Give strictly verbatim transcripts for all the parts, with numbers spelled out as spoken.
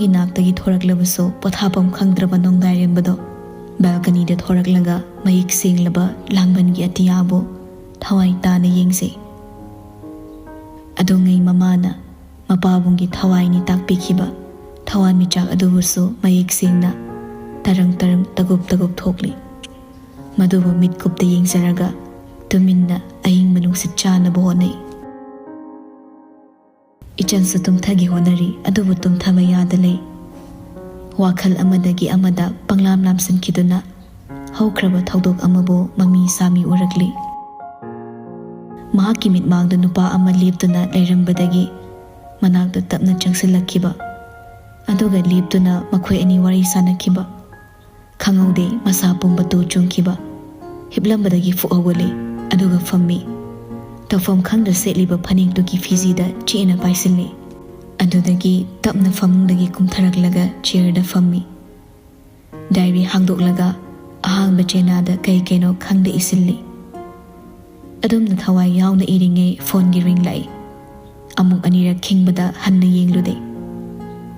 ꯒꯤ ꯅꯥꯛꯇꯒꯤ ꯊꯣꯔꯛꯂꯕꯁꯨ ꯄꯣꯊꯥꯐꯝ ꯈꯪꯗ꯭ꯔꯕ ꯅꯣꯡꯗꯥꯏꯔꯦꯝꯕꯗꯣ ꯕꯦꯜꯀꯅꯤꯗ ꯊꯣꯔꯛꯂꯒ ꯃꯌꯦꯛ ꯁꯦꯡꯂꯕ ꯂꯥꯡꯕꯟꯒꯤ ꯑꯇꯤꯌꯥꯕꯨ ꯊꯋꯥꯏ ꯇꯥꯅ ꯌꯦꯡꯖꯩ꯫ ꯑꯗꯨꯉꯩ ꯃꯃꯥꯅ ꯃꯄꯥꯕꯨꯡꯒꯤ ꯊꯋꯥꯏꯅꯤ ꯇꯥꯛꯄꯤꯈꯤꯕ ꯊꯋꯥꯟꯃꯤꯆꯥꯛ ꯑꯗꯨꯕꯨꯁꯨ ꯃꯌꯦꯛ ꯁꯦꯡꯅ ꯇꯔꯪ ꯇꯔꯪ ꯇꯒꯨꯞ ꯇꯒꯨꯞ ꯊꯣꯛꯂꯤ꯫ ꯃꯗꯨꯕꯨ ꯃꯤꯠꯀꯨꯞꯇ ꯌꯦꯡꯖꯔꯒ ꯇꯨꯃꯤꯟꯅ ꯑꯏꯪꯕ ꯅꯨꯡꯁꯤꯠ ꯆꯥꯅꯕ ꯍꯣꯠꯅꯩ꯫ ꯏꯆꯟꯁꯨ ꯇꯨꯝꯊꯒꯦ ꯍꯣꯠꯅꯔꯤ, ꯑꯗꯨꯕꯨ ꯇꯨꯝꯊꯕ ꯌꯥꯗ ꯂꯩ꯫ ꯋꯥꯈꯜ ꯑꯃꯗꯒꯤ ꯑꯃꯗ ꯄꯪꯂꯥꯝ ꯂꯥꯝꯁꯤꯟꯈꯤꯗꯨꯅ ꯍꯧꯈ꯭ꯔꯕ ꯊꯧꯗꯣꯛ ꯑꯃꯕꯨ ꯃꯃꯤ ꯁꯥꯃꯤ ꯎꯔꯛꯂꯤ꯫ ꯃꯍꯥꯛꯀꯤ ꯃꯤꯠꯃꯥꯡꯗ ꯅꯨꯄꯥ ꯑꯃ ꯂꯦꯞꯇꯨꯅ ꯂꯩꯔꯝꯕꯗꯒꯤ ꯃꯅꯥꯛꯇ ꯇꯞꯅ ꯆꯪꯁꯤꯜꯂꯛꯈꯤꯕ, ꯑꯗꯨꯒ ꯂꯦꯞꯇꯨꯅ ꯃꯈꯣꯏ ꯑꯅꯤ ꯋꯥꯔꯤ ꯁꯥꯅꯈꯤꯕ꯫ ꯈꯪꯍꯧꯗꯦ, ꯃꯁꯥ ꯄꯨꯝꯕ ꯇꯨ ꯆꯨꯡꯈꯤꯕ꯫ ꯍꯤꯞꯂꯝꯕꯗꯒꯤ ꯐꯨꯛ ꯍꯧꯒꯠꯂꯦ, ꯑꯗꯨꯒ ꯐꯝꯃꯤ꯫ ꯇꯧꯐꯝ ꯈꯪꯗ ꯁꯦꯠꯂꯤꯕ ꯐꯅꯦꯛꯇꯨꯒꯤ ꯐꯤꯖꯤꯗ ꯆꯦꯠꯅ ꯄꯥꯏꯁꯤꯜꯂꯤ꯫ ꯑꯗꯨꯗꯒꯤ ꯇꯞꯅ ꯐꯃꯨꯡꯗꯒꯤ ꯀꯨꯝꯊꯔꯛꯂꯒ ꯆꯤꯌꯔꯗ ꯐꯝꯃꯤ꯫ ꯗꯥꯏꯔꯤ ꯍꯥꯡꯗꯣꯛꯂꯒ ꯑꯍꯥꯡꯕ ꯆꯦꯅꯥꯗ ꯀꯩ ꯀꯩꯅꯣ ꯈꯪꯗ ꯏꯁꯤꯜꯂꯤ꯫ ꯑꯗꯨꯝꯅ ꯊꯋꯥꯏ ꯌꯥꯎꯅ ꯏꯔꯤꯉꯩ ꯐꯣꯟꯒꯤ ꯔꯤꯡ ꯂꯥꯛꯏ꯫ ꯑꯃꯨꯛ ꯑꯅꯤꯔꯛ ꯈꯤꯡꯕꯗ ꯍꯟꯅ ꯌꯦꯡꯂꯨꯗꯦ꯫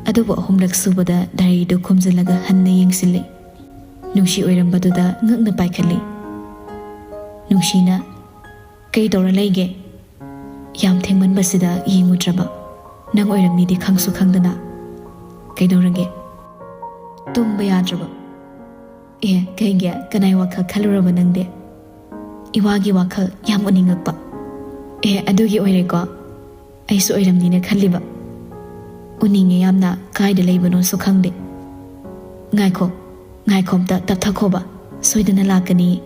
ꯑꯗꯨꯕꯨ ꯑꯍꯨꯝꯂꯛ ꯁꯨꯕꯗ ꯗꯥꯏꯔꯤꯗꯨ ꯈꯨꯝꯖꯤꯜꯂꯒ ꯍꯟꯅ ꯌꯦꯡꯁꯤꯜꯂꯤ꯫ ꯅꯨꯡꯁꯤ ꯑꯣꯏꯔꯝꯕꯗꯨꯗ ꯉꯛꯅ ꯄꯥꯏꯈꯠꯂꯤ꯫ ꯅꯨꯡꯁꯤꯅ, "ꯀꯩ ꯇꯧꯔ ꯂꯩꯒꯦ? ꯌꯥꯝ ꯊꯦꯡꯃꯟꯕꯁꯤꯗ ꯌꯦꯡꯉꯨꯗ꯭ꯔꯕ? ꯅꯪ ꯑꯣꯏꯔꯝꯅꯤꯗꯤ ꯈꯪꯁꯨ ꯈꯪꯗꯅ꯫ ꯀꯩꯗꯧꯔꯒꯦ? ꯇꯨꯝꯕ ꯌꯥꯗ꯭ꯔꯕ? ꯑꯦ, ꯀꯩꯒꯤ? ꯀꯅꯥꯏ ꯋꯥꯈꯜ ꯈꯜꯂꯨꯔꯕ ꯅꯪꯗꯤ?" "ꯏꯋꯥꯒꯤ ꯋꯥꯈꯜ ꯌꯥꯝ ꯎꯅꯤꯡꯉꯛꯄ꯫" "ꯑꯦ, ꯑꯗꯨꯒꯤ ꯑꯣꯏꯔꯦꯀꯣ꯫ ꯑꯩꯁꯨ ꯑꯣꯏꯔꯝꯅꯤꯅ ꯈꯜꯂꯤꯕ꯫ ꯎꯅꯤꯡꯉꯦ ꯌꯥꯝꯅ, ꯀꯥꯏꯗ ꯂꯩꯕꯅꯣꯁꯨ ꯈꯪꯗꯦ꯫" "ꯉꯥꯏꯈꯣ, ꯉꯥꯏꯈꯣ, ꯑꯝꯇ ꯇꯞꯊꯈꯣꯕ, ꯁꯣꯏꯗꯅ ꯂꯥꯛꯀꯅꯤ꯫"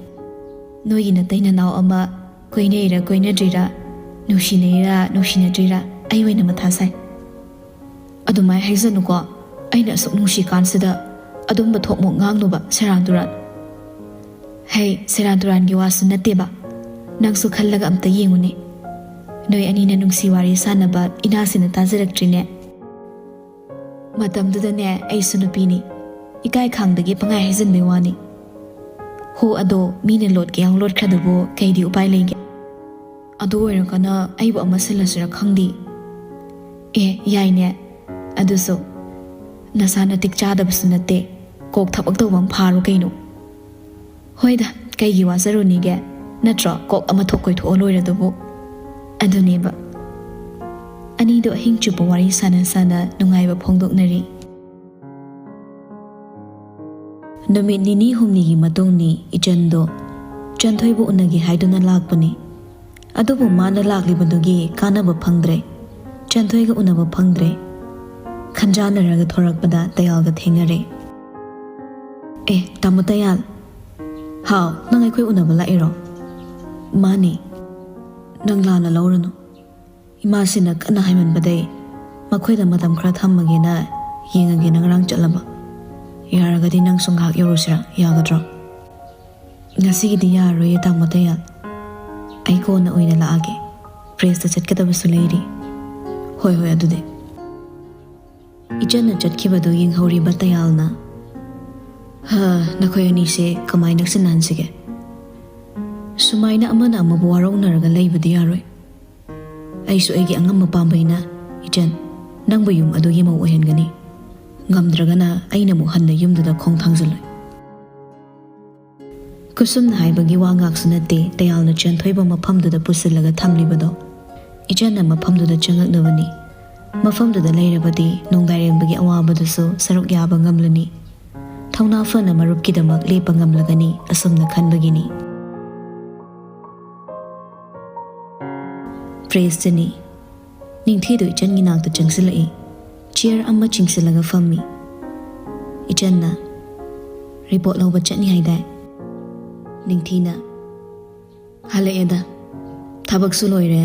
"ꯅꯣꯏꯒꯤ ꯅꯇꯩ ꯅꯅꯥꯎ ꯑꯃ ꯀꯣꯏꯅꯩꯔꯥ ꯀꯣꯏꯅꯗ꯭ꯔꯤꯔꯥ, ꯅꯨꯡꯁꯤꯅꯩꯔꯥ ꯅꯨꯡꯁꯤꯅꯗ꯭ꯔꯤꯔꯥ, ꯑꯩ ꯑꯣꯏꯅ ꯃꯊꯥ ꯁꯥꯏ꯫" "ꯑꯗꯨꯃꯥꯏ ꯍꯥꯏꯖꯅꯨꯀꯣ, ꯑꯩꯅ ꯑꯁꯨꯛ ꯅꯨꯡꯁꯤ ꯀꯥꯟꯁꯤꯗ ꯑꯗꯨꯝꯕ ꯊꯣꯛꯃꯣꯛ ꯉꯥꯡꯅꯨꯕ, ꯁꯦꯔꯥꯟ ꯇꯨꯔꯥꯟ꯫" "ꯍꯩ, ꯁꯦꯔꯥꯟ ꯇꯨꯔꯥꯟꯒꯤ ꯋꯥꯁꯨ ꯅꯠꯇꯦꯕ꯫ ꯅꯪꯁꯨ ꯈꯜꯂꯒ ꯑꯝꯇ ꯌꯦꯡꯉꯨꯅꯦ꯫ ꯅꯣꯏ ꯑꯅꯤꯅ ꯅꯨꯡꯁꯤ ꯋꯥꯔꯤ ꯁꯥꯟꯅꯕ ꯏꯅꯥꯁꯤꯅ ꯇꯥꯖꯔꯛꯇ꯭ꯔꯤꯅꯦ꯫" "ꯃꯇꯝꯗꯨꯗꯅꯦ ꯑꯩꯁꯨ ꯅꯨꯄꯤꯅꯤ, ꯏꯀꯥꯏ ꯈꯥꯡꯗꯒꯤ ꯄꯪꯍꯥꯏ ꯍꯥꯏꯖꯟꯕꯩ ꯋꯥꯅꯤ꯫" "ꯍꯣ, ꯑꯗꯣ ꯃꯤꯅ ꯂꯣꯠꯀꯦ ꯌꯥꯎ ꯂꯣꯠꯈ꯭ꯔꯗꯨꯕꯨ ꯀꯩꯗꯤ ꯎꯄꯥꯏ ꯂꯩꯒꯦ?" "ꯑꯗꯨ ꯑꯣꯏꯔꯒꯅ ꯑꯩꯕꯨ ꯑꯃ ꯁꯤꯜꯂꯁꯤꯔ ꯈꯪꯗꯦ꯫" "ꯑꯦ, ꯌꯥꯏꯅꯦ꯫ ꯑꯗꯨꯁꯨ ꯅꯁꯥ ꯅꯇꯤꯛ ꯆꯥꯗꯕꯁꯨ ꯅꯠꯇꯦ, ꯀꯣꯛ ꯊꯕꯛ ꯇꯧꯕ ꯑꯃ ꯐꯥꯔꯣ ꯀꯩꯅꯣ꯫ ꯍꯣꯏꯗ, ꯀꯩꯒꯤ ꯋꯥꯖꯔꯨꯅꯤꯒꯦ? ꯅꯠꯇ꯭ꯔꯣ? ꯀꯣꯛ ꯑꯃ ꯊꯣꯛ ꯀꯣꯏꯊꯣꯛꯑ ꯂꯣꯏꯔꯗꯨꯕꯨ꯫ ꯑꯗꯨꯅꯦꯕ꯫ ꯑꯅꯤꯗꯣ ꯑꯍꯤꯡ ꯆꯨꯞꯄ ꯋꯥꯔꯤ ꯁꯥꯟꯅ ꯁꯥꯟꯅ ꯅꯨꯡꯉꯥꯏꯕ ꯐꯣꯡꯗꯣꯛꯅꯔꯤ꯫ ꯅꯨꯃꯤꯠ ꯅꯤꯅꯤ ꯍꯨꯝꯅꯤꯒꯤ ꯃꯇꯨꯡꯅꯤ ꯏꯆꯟꯗꯣ ꯆꯟꯊꯣꯏꯕꯨ ꯎꯅꯒꯦ ꯍꯥꯏꯗꯨꯅ ꯂꯥꯛꯄꯅꯤ꯫ ꯑꯗꯨꯕꯨ ꯃꯥꯅ ꯂꯥꯛꯂꯤꯕꯗꯨꯒꯤ ꯀꯥꯟꯅꯕ ꯐꯪꯗ꯭ꯔꯦ꯫ ꯆꯟꯊꯣꯏꯒ ꯎꯅꯕ ꯐꯪꯗ꯭ꯔꯦ꯫ ꯈꯟꯖꯥꯟꯅꯔꯒ ꯊꯣꯔꯛꯄꯗ ꯇꯌꯥꯜꯒ ꯊꯦꯡꯅꯔꯦ꯫ "ꯑꯦ, ꯇꯥꯃꯣ ꯇꯌꯥꯜ꯫ ꯍꯥꯎ, ꯅꯪ ꯑꯩꯈꯣꯏ ꯎꯅꯕ ꯂꯥꯛꯏꯔꯣ?" "ꯃꯥꯅꯤ꯫ ꯅꯪ ꯂꯥꯟꯅ ꯂꯧꯔꯅꯨ꯫ ꯏꯃꯥꯁꯤꯅ ꯀꯟꯅ ꯍꯥꯏꯃꯟꯕꯗꯩ ꯃꯈꯣꯏꯗ ꯃꯇꯝ ꯈꯔ ꯊꯝꯃꯒꯦꯅ ꯌꯦꯡꯉꯒꯦꯅ ꯉꯔꯥꯡ ꯆꯠꯂꯕ꯫ ꯌꯥꯔꯒꯗꯤ ꯅꯪꯁꯨ ꯉꯥꯏꯍꯥꯛ ꯌꯧꯔꯨꯁꯤꯔꯥ, ꯌꯥꯒꯗ꯭ꯔꯣ?" "ꯉꯁꯤꯒꯤꯗꯤ ꯌꯥꯔꯔꯣꯏꯌꯦ, ꯇꯥꯃꯣ ꯇꯌꯥꯜ꯫ ꯑꯩ ꯀꯣꯟꯅ ꯑꯣꯏꯅ ꯂꯥꯛꯑꯒꯦ꯫ ꯄ꯭ꯔꯦꯁꯇ ꯆꯠꯀꯗꯕꯁꯨ ꯂꯩꯔꯤ꯫" "ꯍꯣꯏ, ꯍꯣꯏ, ꯑꯗꯨꯗꯤ꯫" ꯏꯆꯟꯅ ꯆꯠꯈꯤꯕꯗꯨ ꯌꯦꯡꯍꯧꯔꯤꯕ ꯇꯌꯥꯜꯅ, "ꯍ, ꯅꯈꯣꯏ ꯑꯅꯤꯁꯦ ꯀꯃꯥꯏ ꯅꯛꯁꯤꯟꯅꯍꯟꯁꯤꯒꯦ? ꯁꯨꯃꯥꯏꯅ ꯑꯃꯅ ꯑꯃꯕꯨ ꯋꯥꯔꯧꯅꯔꯒ ꯂꯩꯕꯗꯤ ꯌꯥꯔꯣꯏ꯫ ꯑꯩꯁꯨ ꯑꯩꯒꯤ ꯑꯉꯝꯕ ꯄꯥꯝꯕꯩꯅ, ꯏꯆꯟ, ꯅꯪꯕꯨ ꯌꯨꯝ ꯑꯗꯨꯒꯤ ꯃꯧ ꯑꯣꯏꯍꯟꯒꯅꯤ꯫ ꯉꯝꯗ꯭ꯔꯒꯅ ꯑꯩꯅ ꯑꯃꯨꯛ ꯍꯟꯅ ꯌꯨꯝꯗꯨꯗ ꯈꯣꯡ ꯊꯥꯡꯖꯤꯜꯂꯣꯏ꯫" ꯀꯨꯁꯨꯝꯅ ꯍꯥꯏꯕꯒꯤ ꯋꯥ ꯉꯥꯛꯁꯨ ꯅꯠꯇꯦ ꯇꯌꯥꯜꯅ ꯆꯦꯟꯊꯣꯏꯕ ꯃꯐꯝꯗꯨꯗ ꯄꯨꯁꯤꯜꯂꯒ ꯊꯝꯂꯤꯕꯗꯣ꯫ ꯏꯆꯟꯅ ꯃꯐꯝꯗꯨꯗ ꯆꯪꯉꯛꯅꯕꯅꯤ꯫ ꯃꯐꯝꯗꯨꯗ ꯂꯩꯔꯕꯗꯤ ꯅꯣꯡꯗꯥꯏꯔꯦꯝꯕꯒꯤ ꯑꯋꯥꯕꯗꯨꯁꯨ ꯁꯔꯨꯛ ꯌꯥꯕ ꯉꯝꯂꯅꯤ꯫ ꯊꯧꯅꯥ ꯐꯅ ꯃꯔꯨꯞꯀꯤꯗꯃꯛ ꯂꯦꯞꯄ ꯉꯝꯂꯒꯅꯤ ꯑꯁꯨꯝꯅ ꯈꯟꯕꯒꯤꯅꯤ꯫ ꯄ꯭ꯔꯦꯁꯇꯅꯤ꯫ ꯅꯤꯡꯊꯤꯗꯨ ꯏꯆꯟꯒꯤ ꯅꯥꯛꯇ ꯆꯪꯁꯤꯜꯂꯛꯏ꯫ ꯆꯤꯌꯔ ꯑꯃ ꯆꯤꯡꯁꯤꯜꯂꯒ ꯐꯝꯃꯤ꯫ ꯏꯆꯟꯅ, "ꯔꯤꯄꯣꯔꯠ ꯂꯧꯕ ꯆꯠꯅꯤ ꯍꯥꯏꯗꯥꯏ?" ꯅꯤꯡꯊꯤꯅ, "ꯍꯜꯂꯛꯑꯦꯗ꯫ ꯊꯕꯛꯁꯨ ꯂꯣꯏꯔꯦ꯫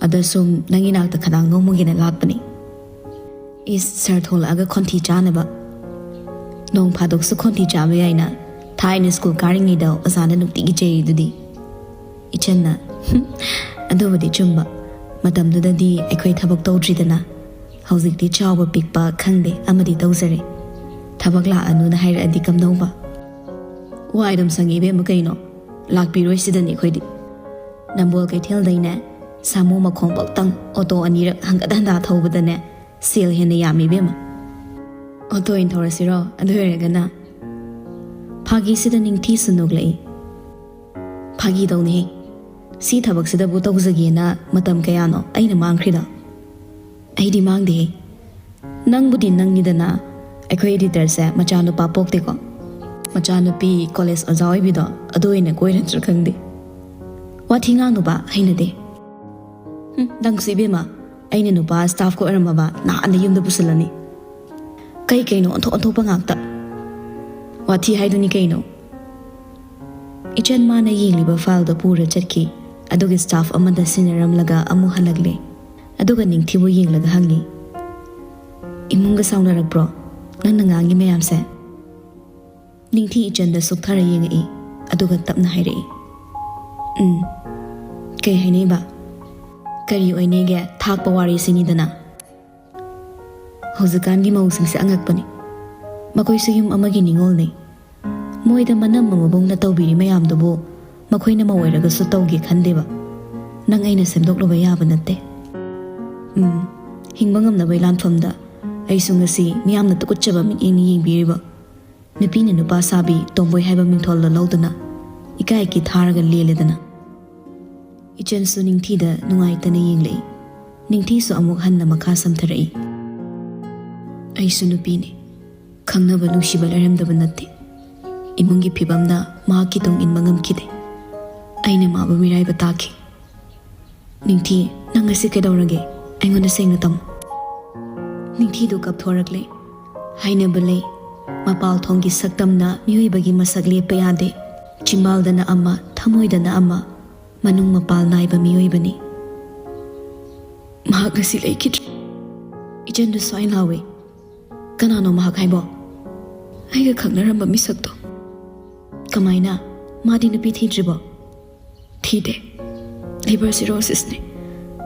ꯑꯗ ꯁꯨꯝ ꯅꯪꯒꯤ ꯅꯥꯛꯇ ꯈꯗꯥꯡ ꯅꯣꯝꯃꯨꯒꯦꯅ ꯂꯥꯛꯄꯅꯤ꯫" "ꯏꯁ, ꯁꯥꯔ ꯊꯣꯛꯂꯛꯑꯒ ꯈꯣꯟꯊꯤ ꯆꯥꯅꯕ꯫ ꯅꯣꯡ ꯐꯥꯗꯣꯛꯁꯨ ꯈꯣꯟꯊꯤ ꯆꯥꯕ ꯌꯥꯏꯅ꯫ ꯊꯥꯏꯅ ꯁ꯭ꯀꯨꯜ ꯀꯥꯔꯤꯉꯩꯗ ꯑꯣꯖꯥꯅ ꯅꯨꯡꯇꯤꯒꯤ ꯆꯩꯔꯤꯗꯨꯗꯤ꯫" ꯏꯆꯟꯅ, "ꯍꯨꯝ, ꯑꯗꯨꯕꯨꯗꯤ ꯆꯨꯝꯕ꯫ ꯃꯇꯝꯗꯨꯗꯗꯤ ꯑꯩꯈꯣꯏ ꯊꯕꯛ ꯇꯧꯗ꯭ꯔꯤꯗꯅ꯫ ꯍꯧꯖꯤꯛꯇꯤ ꯆꯥꯎꯕ ꯄꯤꯛꯄ ꯈꯪꯗꯦ, ꯑꯃꯗꯤ ꯇꯧꯖꯔꯦ꯫ ꯊꯕꯛ ꯂꯥꯛꯑꯅꯨꯅ ꯍꯥꯏꯔꯛꯑꯗꯤ ꯀꯝꯗꯧꯕ?" "ꯋꯥꯏ ꯑꯗꯨꯝ ꯁꯪꯉꯤ ꯏꯕꯦꯝꯃ ꯀꯩꯅꯣ꯫ ꯂꯥꯛꯄꯤꯔꯣꯏ ꯁꯤꯗꯅꯤ ꯑꯩꯈꯣꯏꯗꯤ꯫ ꯅꯝꯕꯣꯜ ꯀꯩꯊꯦꯜꯗꯩꯅꯦ, ꯁꯥꯃꯨ ꯃꯈꯣꯡ ꯐꯥꯎꯇꯪ ꯑꯣꯇꯣ ꯑꯅꯤꯔꯛ ꯍꯪꯒꯠ ꯍꯟꯗꯥ ꯊꯧꯕꯗꯅꯦ, ꯁꯦꯜ ꯍꯦꯟꯅ ꯌꯥꯝꯃꯤ ꯏꯕꯦꯝꯃ꯫" ꯑꯣꯇꯣ ꯑꯣꯏꯅ ꯊꯧꯔꯁꯤꯔꯣ? ꯑꯗꯨ ꯑꯣꯏꯔꯒꯅ꯫ ꯐꯥꯒꯤꯁꯤꯗ ꯅꯤꯡꯊꯤꯁꯨ ꯅꯣꯛꯂꯛꯏ꯫ "ꯐꯥꯒꯤ ꯇꯧꯅꯦꯍꯦ, ꯁꯤ ꯊꯕꯛꯁꯤꯗꯕꯨ ꯇꯧꯖꯒꯦꯅ ꯃꯇꯝ ꯀꯌꯥꯅꯣ ꯑꯩꯅ ꯃꯥꯡꯈ꯭ꯔꯤꯗꯣ?" "ꯑꯩꯗꯤ ꯃꯥꯡꯗꯦꯍꯦ꯫ ꯅꯪꯕꯨꯗꯤ ꯅꯪꯅꯤꯗꯅ, ꯑꯩꯈꯣꯏ ꯏꯗꯤꯇꯔꯁꯦ ꯃꯆꯥꯅꯨꯄꯥ ꯄꯣꯛꯇꯦꯀꯣ꯫ ꯃꯆꯥꯅꯨꯄꯤ ꯀꯣꯂꯦꯖ ꯑꯣꯖꯥ ꯑꯣꯏꯕꯤꯗꯣ, ꯑꯗꯨ ꯑꯣꯏꯅ ꯀꯣꯏꯔꯗ꯭ꯔꯥ ꯈꯪꯗꯦ꯫ ꯋꯥꯊꯤ ꯉꯥꯡꯅꯨꯕ, ꯍꯩꯅꯗꯦ꯫ ꯍꯨꯝ, ꯅꯪꯁꯨ ꯏꯕꯦꯝꯃ, ꯑꯩꯅ ꯅꯨꯄꯥ ꯁ꯭ꯇꯥꯐꯀ ꯑꯣꯏꯔꯝꯃꯕ ꯅꯍꯥꯟꯅ ꯌꯨꯝꯗ ꯄꯨꯁꯤꯜꯂꯅꯤ꯫ ꯀꯩ ꯀꯩꯅꯣ ꯑꯣꯟꯊꯣꯛ ꯑꯣꯟꯊꯣꯛꯄ ꯉꯥꯛꯇ꯫ ꯋꯥꯊꯤ ꯍꯥꯏꯗꯨꯅꯤ ꯀꯩꯅꯣ꯫" ꯏꯆꯟ ꯃꯥꯅ ꯌꯦꯡꯂꯤꯕ ꯐꯥꯏꯜꯗꯣ ꯄꯨꯔ ꯆꯠꯈꯤ꯫ ꯑꯗꯨꯒ ꯁ꯭ꯇꯥꯐ ꯑꯃꯗ ꯁꯤꯟꯅꯔꯝꯂꯒ ꯑꯃꯨꯛ ꯍꯜꯂꯛꯂꯦ꯫ ꯑꯗꯨꯒ ꯅꯤꯡꯊꯤꯕꯨ ꯌꯦꯡꯂꯒ ꯍꯪꯉꯤ, "ꯏꯃꯨꯡꯒ ꯁꯥꯎꯅꯔꯛꯄ꯭ꯔꯣ, ꯅꯪꯅ ꯉꯥꯡꯉꯤ ꯃꯌꯥꯝꯁꯦ?" ꯅꯤꯡꯊꯤ ꯏꯆꯟꯗ ꯁꯨꯛꯊꯔ ꯌꯦꯡꯉꯛꯏ꯫ ꯑꯗꯨꯒ ꯇꯞꯅ ꯍꯥꯏꯔꯛꯏ, "ꯎꯝ, ꯀꯩ ꯍꯥꯏꯅꯩꯕ? ꯀꯔꯤ ꯑꯣꯏꯅꯦꯒꯦ, ꯊꯥꯛꯄ ꯋꯥꯔꯤꯁꯤꯅꯤꯗꯅ꯫ ꯍꯧꯖꯤꯛꯀꯥꯟꯒꯤ ꯃꯧꯁꯤꯡꯁꯦ ꯑꯉꯛꯄꯅꯤ꯫ ꯃꯈꯣꯏꯁꯨ ꯌꯨꯝ ꯑꯃꯒꯤ ꯅꯤꯉꯣꯜꯅꯤ꯫ ꯃꯣꯏꯗ ꯃꯅꯝꯃ ꯃꯕꯨꯡꯅ ꯇꯧꯕꯤꯔꯤ ꯃꯌꯥꯝꯗꯨꯕꯨ ꯃꯈꯣꯏꯅ ꯃꯧ ꯑꯣꯏꯔꯒꯁꯨ ꯇꯧꯒꯦ ꯈꯟꯗꯦꯕ꯫ ꯅꯪ ꯑꯩꯅ ꯁꯦꯝꯗꯣꯛꯂꯨꯕ ꯌꯥꯕ ꯅꯠꯇꯦ꯫ ꯎꯝ, ꯍꯤꯡꯕ ꯉꯝꯅꯕꯒꯤ ꯂꯥꯟꯐꯝꯗ ꯑꯩꯁꯨ ꯉꯁꯤ ꯃꯤꯌꯥꯝꯅ ꯇꯨꯀꯠꯆꯕ ꯃꯤꯠꯌꯦꯡꯅ ꯌꯦꯡꯕꯤꯔꯤꯕ ꯅꯨꯄꯤꯅ ꯅꯨꯄꯥ ꯁꯥꯕꯤ ꯇꯣꯝꯕꯣꯏ ꯍꯥꯏꯕ ꯃꯤꯡꯊꯣꯜꯗꯣ ꯂꯧꯗꯨꯅ ꯏꯀꯥꯏ ꯀꯤ ꯊꯥꯔꯒ ꯂꯦꯜꯂꯦꯗꯅ꯫" ꯏꯆꯟꯁꯨ ꯅꯤꯡꯊꯤꯗ ꯅꯨꯡꯉꯥꯏꯇꯅ ꯌꯦꯡꯂꯛꯏ꯫ ꯅꯤꯡꯊꯤꯁꯨ ꯑꯃꯨꯛ ꯍꯟꯅ ꯃꯈꯥ ꯁꯝꯊꯔꯛꯏ꯫ "ꯑꯩꯁꯨ ꯅꯨꯄꯤꯅꯤ꯫ ꯈꯪꯅꯕ ꯅꯨꯡꯁꯤꯕ ꯂꯩꯔꯝꯗꯕ ꯅꯠꯇꯦ꯫ ꯏꯃꯨꯡꯒꯤ ꯐꯤꯕꯝꯅ ꯃꯍꯥꯛꯀꯤ ꯇꯨꯡ ꯏꯟꯕ ꯉꯝꯈꯤꯗꯦ꯫ ꯑꯩꯅ ꯃꯥꯕꯨ ꯃꯤꯔꯥꯏꯕ ꯇꯥꯈꯤ꯫ ꯅꯤꯡꯊꯤ, ꯅꯪ ꯉꯁꯤ ꯀꯩꯗꯧꯔꯒꯦ? ꯑꯩꯉꯣꯟꯗ ꯁꯦꯡꯅ ꯇꯝꯃꯨ꯫" ꯅꯤꯡꯊꯤꯗꯨ ꯀꯞꯊꯣꯔꯛꯂꯦ꯫ ꯍꯥꯏꯅꯕ ꯂꯩ, ꯃꯄꯥꯜ ꯊꯣꯡꯒꯤ ꯁꯛꯇꯝꯅ ꯃꯤꯑꯣꯏꯕꯒꯤ ꯃꯁꯛ ꯂꯦꯞꯄ ꯌꯥꯗꯦ꯫ ꯆꯤꯝꯕꯥꯜꯗꯅ ꯑꯃ, ꯊꯃꯣꯏꯗꯅ ꯑꯃ, ꯃꯅꯨꯡ ꯃꯄꯥꯜ ꯅꯥꯏꯕ ꯃꯤꯑꯣꯏꯕꯅꯤ꯫ "ꯃꯍꯥꯛ ꯉꯁꯤ ꯂꯩꯈꯤꯗ꯭ꯔꯦ꯫" ꯏꯆꯟꯗꯨ ꯁ꯭ꯋꯥꯏ ꯂꯥꯎꯏ꯫ "ꯀꯅꯥꯅꯣ ꯃꯍꯥꯛ ꯍꯥꯏꯕꯣ?" "ꯑꯩꯒ ꯈꯪꯅꯔꯝꯕ ꯃꯤꯁꯛꯇꯣ꯫" "ꯀꯃꯥꯏꯅ? ꯃꯥꯗꯤ ꯅꯨꯄꯤ ꯊꯤꯗ꯭ꯔꯤꯕꯣ?" "ꯊꯤꯗꯦ꯫ ꯂꯤꯚꯔ ꯁꯤꯔꯣꯁꯤꯁꯅꯤ꯫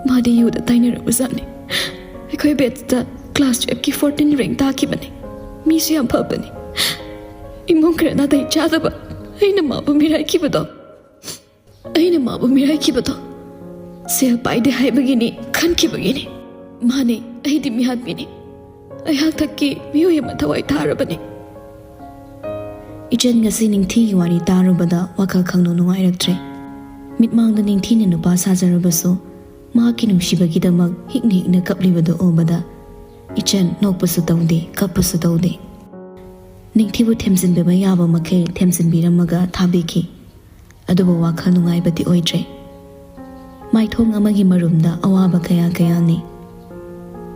ꯃꯥꯗꯤ ꯌꯨꯗ ꯇꯥꯏꯅꯔꯕꯖꯥꯠꯅꯤ꯫ ꯑꯩꯈꯣꯏ ꯕꯦꯠꯁꯇ ꯀ꯭ꯂꯥꯁ ꯇꯨꯌꯦꯜꯐꯀꯤ ꯐꯣꯔꯇꯤꯟ ꯔꯦꯡ ꯇꯥꯈꯤꯕꯅꯤ꯫ ꯃꯤꯁꯨ ꯌꯥꯝ ꯐꯕꯅꯤ꯫ ꯏꯃꯨꯡ ꯈꯔ ꯅꯥꯇꯩ ꯆꯥꯗꯕ ꯑꯩꯅ ꯃꯥꯕꯨ ꯃꯤꯔꯥꯏꯈꯤꯕꯗꯣ꯫ ꯑꯩꯅ ꯃꯥꯕꯨ ꯃꯤꯔꯥꯏꯈꯤꯕꯗꯣ ꯁꯦꯜ ꯄꯥꯏꯗꯦ ꯍꯥꯏꯕꯒꯤꯅꯤ, ꯈꯟꯈꯤꯕꯒꯤꯅꯤ꯫ ꯃꯥꯅꯦ, ꯑꯩꯗꯤ ꯃꯤꯍꯥꯠꯄꯤꯅꯤ꯫ ꯑꯩꯍꯥꯛ ꯊꯛꯀꯤ ꯃꯤꯑꯣꯏ ꯑꯃ ꯊꯋꯥꯏ ꯊꯥꯔꯕꯅꯤ꯫ ꯏꯆꯟ ꯉꯁꯤ ꯅꯤꯡꯊꯤꯒꯤ ꯋꯥꯔꯤ ꯇꯥꯔꯨꯕꯗ ꯋꯥꯈꯜ ꯈꯪꯅꯨꯡ ꯅꯨꯡꯉꯥꯏꯔꯛꯇ꯭ꯔꯦ꯫ ꯃꯤꯠꯃꯥꯡꯗ ꯅꯤꯡꯊꯤꯅ ꯅꯨꯄꯥ ꯁꯥꯖꯔꯕꯁꯨ ꯃꯍꯥꯛꯀꯤ ꯅꯨꯡꯁꯤꯕꯒꯤꯗꯃꯛ ꯍꯤꯛꯅ ꯍꯤꯛꯅ ꯀꯞꯂꯤꯕꯗꯨ ꯎꯕꯗ ꯏꯆꯟ ꯅꯣꯛꯄꯁꯨ ꯇꯧꯗꯦ, ꯀꯞꯄꯁꯨ ꯇꯧꯗꯦ꯫ ꯅꯤꯡꯊꯤꯕꯨ ꯊꯦꯝꯖꯤꯟꯕꯤꯕ ꯌꯥꯕ ꯃꯈꯩ ꯊꯦꯝꯖꯤꯟꯕꯤꯔꯝꯃꯒ ꯊꯥꯕꯤꯈꯤ꯫ ꯑꯗꯨꯕꯨ ꯋꯥꯈꯜ ꯅꯨꯡꯉꯥꯏꯕꯗꯤ ꯑꯣꯏꯗ꯭ꯔꯦ꯫ ꯃꯥꯏꯊꯣꯡ ꯑꯃꯒꯤ ꯃꯔꯨꯝꯗ ꯑꯋꯥꯕ ꯀꯌꯥ ꯀꯌꯥꯅꯤ꯫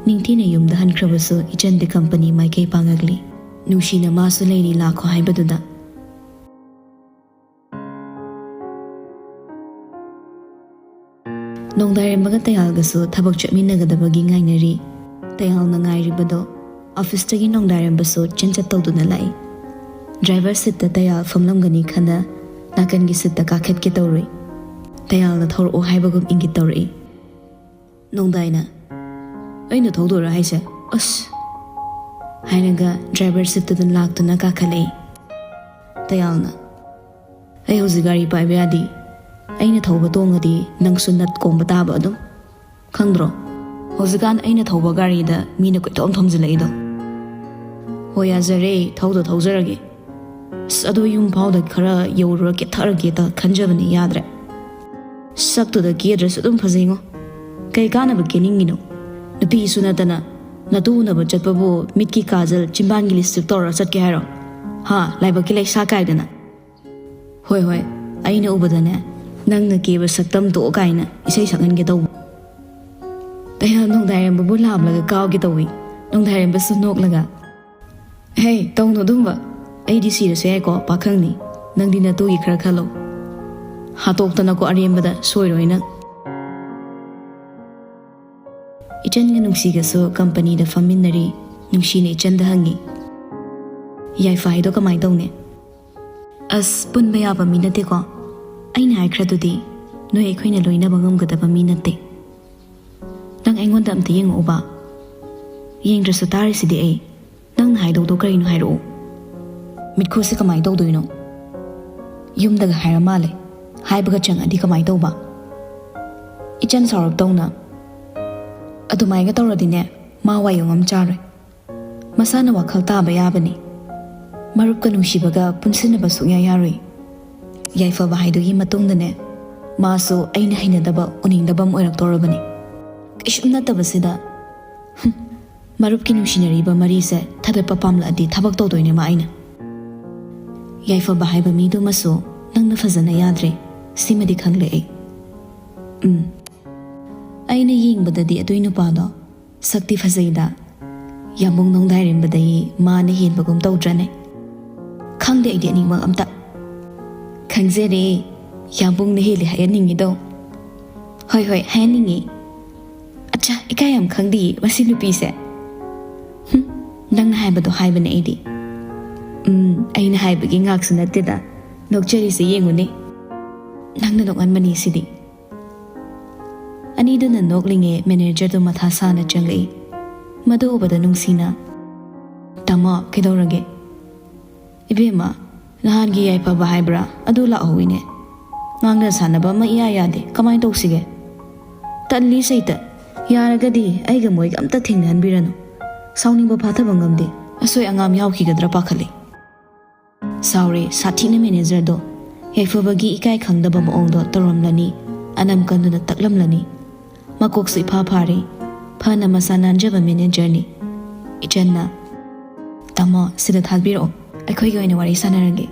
ꯅꯤꯡꯊꯤꯅ ꯌꯨꯝꯗ ꯍꯟꯈ꯭ꯔꯕꯁꯨ ꯏꯆꯟꯗꯤ ꯀꯝꯄꯅꯤ ꯃꯥꯏꯀꯩ ꯄꯥꯡꯉꯛꯂꯤ꯫ ꯅꯨꯡꯁꯤꯅ ꯃꯥꯁꯨ ꯂꯩꯔꯤ ꯂꯥꯛꯈꯣ ꯍꯥꯏꯕꯗꯨꯗ꯫ ꯅꯣꯡꯗꯥꯏꯔꯦꯝꯕꯒ ꯇꯌꯥꯜꯒꯁꯨ ꯊꯕꯛ ꯆꯠꯃꯤꯟꯅꯒꯗꯕꯒꯤ ꯉꯥꯏꯅꯔꯤ꯫ ꯇꯌꯥꯜꯅ ꯉꯥꯏꯔꯤꯕꯗꯣ ꯑꯣꯐꯤꯁꯇꯒꯤ ꯅꯣꯡꯗꯥꯏꯔꯦꯝꯕꯁꯨ ꯆꯦꯟ ꯆꯠ ꯇꯧꯗꯨꯅ ꯂꯥꯛꯏ꯫ ꯗ꯭ꯔꯥꯏꯚꯔ ꯁꯤꯠꯇ ꯇꯌꯥꯜ ꯐꯝꯂꯝꯒꯅꯤ ꯈꯟꯅ ꯅꯥꯀꯟꯒꯤ ꯁꯤꯠꯇ ꯀꯥꯈꯠꯀꯦ ꯇꯧꯔꯨꯏ꯫ ꯇꯌꯥꯜꯅ ꯊꯧꯔꯛꯑꯣ ꯍꯥꯏꯕꯒꯨꯝ ꯏꯪꯒꯤꯠ ꯇꯧꯔꯛꯏ꯫ ꯅꯣꯡꯗꯥꯏꯅ, "ꯑꯩꯅ ꯊꯧꯗꯣꯏꯔꯥ ꯍꯥꯏꯁꯦ? ꯑꯁ!" ꯍꯥꯏꯔꯒ ꯗ꯭ꯔꯥꯏꯚꯔ ꯁꯤꯠꯇꯨꯗ ꯂꯥꯛꯇꯨꯅ ꯀꯥꯈꯠꯂꯛꯏ꯫ ꯇꯌꯥꯜꯅ, "ꯑꯩ ꯍꯧꯖꯤꯛ ꯒꯥꯔꯤ ꯄꯥꯏꯕ ꯌꯥꯗꯦ꯫ ꯑꯩꯅ ꯊꯧꯕ ꯇꯣꯡꯉꯗꯤ ꯅꯪꯁꯨ ꯅꯠ ꯀꯣꯝꯕ ꯇꯥꯕ ꯑꯗꯨꯝ꯫ ꯈꯪꯗ꯭ꯔꯣ? ꯍꯧꯖꯤꯛꯀꯥꯟ ꯑꯩꯅ ꯊꯧꯕ ꯒꯥꯔꯤꯗ ꯃꯤꯅ ꯀꯣꯏꯊꯣꯝ ꯊꯣꯝꯖꯤꯜꯂꯛꯏꯗꯣ꯫ ꯍꯣꯏ, ꯌꯥꯖꯔꯦ, ꯊꯧꯗꯣ ꯊꯧꯖꯔꯒꯦ꯫ ꯑꯁ, ꯑꯗꯣ ꯌꯨꯝ ꯐꯥꯎꯗ ꯈꯔ ꯌꯧꯔꯨꯔ ꯀꯦꯊꯔꯒꯦ ꯈꯟꯖꯕꯅꯤ, ꯌꯥꯗ꯭ꯔꯦ꯫ ꯁꯛꯇꯨꯗ ꯀꯦꯗ꯭ꯔꯁꯨ ꯑꯗꯨꯝ ꯐꯖꯩꯉꯣ꯫ ꯀꯩ ꯀꯥꯟꯅꯕ ꯀꯦꯅꯤꯡꯉꯤꯅꯣ? ꯅꯨꯄꯤꯁꯨ ꯅꯠꯇꯅ ꯅꯇꯨ ꯎꯅꯕ ꯆꯠꯄꯕꯨ ꯃꯤꯠꯀꯤ ꯀꯥꯖꯜ, ꯆꯤꯝꯕꯥꯟꯒꯤ ꯂꯤꯞꯁꯇꯤꯛ ꯇꯧꯔ ꯆꯠꯀꯦ ꯍꯥꯏꯔꯣ? ꯍꯥ, ꯂꯥꯏꯕꯛꯀꯤ ꯂꯩꯁꯥ ꯀꯥꯏꯗꯅ?" "ꯍꯣꯏ, ꯍꯣꯏ, ꯑꯩꯅ ꯎꯕꯗꯅꯦ, ꯅꯪꯅ ꯀꯦꯕ ꯁꯛꯇꯝ ꯇꯣꯛꯑꯣ ꯀꯥꯏꯅ ꯏꯁꯩ ꯁꯛꯍꯟꯒꯦ ꯇꯧꯕ꯫" ꯇꯌꯥꯜ ꯅꯣꯡꯗꯥꯏꯔꯦꯝꯕꯕꯨ ꯂꯥꯝꯂꯒ ꯀꯥꯎꯒꯦ ꯇꯧꯏ꯫ ꯅꯣꯡꯗꯥꯏꯔꯦꯝꯕꯁꯨ ꯅꯣꯛꯂꯒ, "ꯍꯦ, ꯇꯧꯅꯨ ꯑꯗꯨꯝꯕ꯫ ꯑꯩꯗꯤ ꯁꯤꯔꯁꯨ ꯌꯥꯏꯀꯣ, ꯄꯥꯈꯪꯅꯤ꯫ ꯅꯪꯗꯤ ꯅꯇꯨꯒꯤ ꯈꯔ ꯈꯜꯂꯣ꯫ ꯍꯥꯠꯇꯣꯛꯇꯅꯀꯣ ꯑꯔꯦꯝꯕꯗ, ꯁꯣꯏꯔꯣꯏ ꯅꯪ꯫" ꯏꯆꯟꯒ ꯅꯨꯡꯁꯤꯒꯁꯨ ꯀꯝꯄꯅꯤꯗ ꯐꯝꯃꯤꯟꯅꯔꯤ꯫ ꯅꯨꯡꯁꯤꯅ ꯏꯆꯟꯗ ꯍꯪꯉꯤ, "ꯌꯥꯏꯐ ꯍꯥꯏꯗꯣ ꯀꯃꯥꯏ ꯇꯧꯅꯤ?" "ꯑꯁ, ꯄꯨꯟꯕ ꯌꯥꯕ ꯃꯤ ꯅꯠꯇꯦꯀꯣ꯫ ꯑꯩꯅ ꯍꯥꯏꯈ꯭ꯔꯗꯨꯗꯤ, ꯅꯣꯏ ꯑꯩꯈꯣꯏꯅ ꯂꯣꯏꯅꯕ ꯉꯝꯒꯗꯕ ꯃꯤ ꯅꯠꯇꯦ꯫ ꯅꯪ ꯑꯩꯉꯣꯟꯗ ꯑꯝꯇ ꯌꯦꯡꯉꯛꯎꯕ꯫ ꯌꯦꯡꯗ꯭ꯔꯁꯨ ꯇꯥꯔꯤꯁꯤꯗꯤ ꯑꯩ꯫ ꯅꯪꯅ ꯍꯥꯏꯗꯧꯗꯣ ꯀꯔꯤꯅꯣ ꯍꯥꯏꯔꯛꯑꯣ꯫ ꯃꯤꯠꯈꯨꯁꯦ ꯀꯃꯥꯏ ꯇꯧꯗꯣꯏꯅꯣ? ꯌꯨꯝꯗꯒ ꯍꯥꯏꯔ ꯃꯥꯜꯂꯦ꯫ ꯍꯥꯏꯕꯒ ꯆꯪꯉꯗꯤ ꯀꯃꯥꯏ ꯇꯧꯕ?" ꯏꯆꯟ ꯁꯥꯎꯔꯞ ꯇꯧꯅ, "ꯑꯗꯨꯃꯥꯏꯒ ꯇꯧꯔꯗꯤꯅꯦ, ꯃꯥ ꯋꯥꯌꯣꯡ ꯑꯃ ꯆꯥꯔꯣꯏ꯫ ꯃꯁꯥꯅ ꯋꯥꯈꯜ ꯇꯥꯕ ꯌꯥꯕꯅꯤ꯫ ꯃꯔꯨꯞꯀ ꯅꯨꯡꯁꯤꯕꯒ ꯄꯨꯟꯁꯤꯟꯅꯕ ꯁꯨꯛꯌꯥ ꯌꯥꯔꯣꯏ꯫ ꯌꯥꯏꯐꯕ ꯍꯥꯏꯗꯨꯒꯤ ꯃꯇꯨꯡꯗꯅꯦ, ꯃꯥꯁꯨ ꯑꯩꯅ ꯍꯩꯅꯗꯕ, ꯎꯅꯤꯡꯗꯕ ꯑꯃ ꯑꯣꯏꯔꯛꯇꯧꯔꯕꯅꯤ꯫ ꯀꯩꯁꯨꯝ ꯅꯠꯇꯕꯁꯤꯗ, ꯍꯨꯝ, ꯃꯔꯨꯞꯀꯤ ꯅꯨꯡꯁꯤꯅꯔꯤꯕ ꯃꯔꯤꯁꯦ ꯊꯥꯗꯠꯄ ꯄꯥꯝꯂꯛꯑꯗꯤ ꯊꯕꯛ ꯇꯧꯗꯣꯏꯅꯦ ꯃꯥ ꯑꯩꯅ꯫ ꯌꯥꯏꯐꯕ ꯍꯥꯏꯕ ꯃꯤꯗꯨꯃꯁꯨ ꯅꯪꯅ ꯐꯖꯅ ꯌꯥꯗ꯭ꯔꯦ, ꯁꯤꯃꯗꯤ ꯈꯪꯂꯦ ꯑꯩ꯫ ꯎꯝ, ꯑꯩꯅ ꯌꯦꯡꯕꯗꯗꯤ ꯑꯗꯨꯏ ꯅꯨꯄꯥꯗꯣ ꯁꯛꯇꯤ ꯐꯖꯩꯗ, ꯌꯥꯝꯕꯨꯡ ꯅꯣꯡꯗꯥꯏꯔꯦꯝꯕꯗꯒꯤ ꯃꯥꯅ ꯍꯦꯟꯕꯒꯨꯝ ꯇꯧꯗ꯭ꯔꯅꯦ? ꯈꯪꯗꯦ ꯑꯩꯗꯤ ꯑꯅꯤꯃꯛ ꯑꯝꯇ꯫ ꯈꯪꯖꯔꯦ, ꯌꯥꯝꯕꯨꯡꯅ ꯍꯦꯜꯂꯦ ꯍꯥꯏꯍꯟꯅꯤꯡꯉꯤꯗꯣ꯫ ꯍꯣꯏ, ꯍꯣꯏ, ꯍꯥꯏꯍꯟꯅꯤꯡꯉꯤ꯫ ꯑꯠꯆꯥ, ꯏꯀꯥꯏ ꯌꯥꯝ ꯈꯪꯗꯤꯌꯦ ꯃꯁꯤ ꯅꯨꯄꯤꯁꯦ꯫ ꯍꯨꯝ, ꯅꯪꯅ ꯍꯥꯏꯕꯗꯣ ꯍꯥꯏꯕꯅꯦ ꯑꯩꯗꯤ꯫ ꯎꯝ, ꯑꯩꯅ ꯍꯥꯏꯕꯒꯤ ꯉꯥꯛꯁꯨ ꯅꯠꯇꯦꯗ, ꯅꯣꯛꯆꯔꯤꯁꯦ ꯌꯦꯡꯉꯨꯅꯦ꯫ ꯅꯪꯅ ꯅꯣꯛꯍꯟꯕꯅꯤ ꯁꯤꯗꯤ꯫ ꯑꯅꯤꯗꯨꯅ ꯅꯣꯛꯂꯤꯉꯩ ꯃꯦꯅꯦꯖꯔꯗꯨ ꯃꯊꯥ ꯁꯥꯅ ꯆꯪꯂꯛꯏ꯫ ꯃꯗꯨ ꯎꯕꯗ ꯅꯨꯡꯁꯤꯅ, "ꯇꯥꯃꯣ, ꯀꯩꯗꯧꯔꯒꯦ?" "ꯏꯕꯦꯝꯃ, ꯅꯍꯥꯟꯒꯤ ꯌꯥꯏꯐꯕ ꯍꯥꯏꯕ꯭ꯔꯥ, ꯑꯗꯨ ꯂꯥꯛꯍꯧꯋꯤꯅꯦ꯫ ꯉꯥꯡꯅ ꯁꯥꯟꯅꯕ ꯑꯃ ꯏꯌꯥ ꯌꯥꯗꯦ, ꯀꯃꯥꯏꯅ ꯇꯧꯁꯤꯒꯦ?" "ꯇꯜꯂꯤ ꯁꯩꯇ, ꯌꯥꯔꯒꯗꯤ ꯑꯩꯒ ꯃꯣꯏꯒ ꯑꯝꯇ ꯊꯦꯡꯅꯍꯟꯕꯤꯔꯅꯨ꯫ ꯁꯥꯎꯅꯤꯡꯕ ꯐꯥꯊꯕ ꯉꯝꯗꯦ, ꯑꯁꯣꯏ ꯑꯉꯥꯝ ꯌꯥꯎꯈꯤꯒꯗ꯭ꯔꯥ ꯄꯥꯈꯠꯂꯤ꯫" ꯁꯥꯎꯔꯦ ꯁꯥꯊꯤꯅ ꯃꯦꯅꯦꯖꯔꯗꯣ꯫ ꯌꯥꯏꯐꯕꯒꯤ ꯏꯀꯥꯏ ꯈꯪꯗꯕ ꯃꯑꯣꯡꯗꯣ ꯇꯧꯔꯝꯂꯅꯤ, ꯑꯅꯝ ꯀꯟꯗꯨꯅ ꯇꯛꯂꯝꯂꯅꯤ꯫ ꯃꯀꯣꯛꯁꯨ ꯏꯐꯥ ꯐꯥꯔꯦ, ꯐꯅ ꯃꯁꯥ ꯅꯥꯟꯖꯕ ꯃꯦꯅꯦꯖꯔꯅꯤ꯫ ꯏꯆꯟꯅ, "ꯇꯥꯃꯣ, ꯁꯤꯗ ꯊꯥꯕꯤꯔꯛꯑꯣ, ꯑꯩꯈꯣꯏꯒꯤ ꯑꯣꯏꯅ ꯋꯥꯔꯤ ꯁꯥꯟꯅꯔꯒꯦ꯫"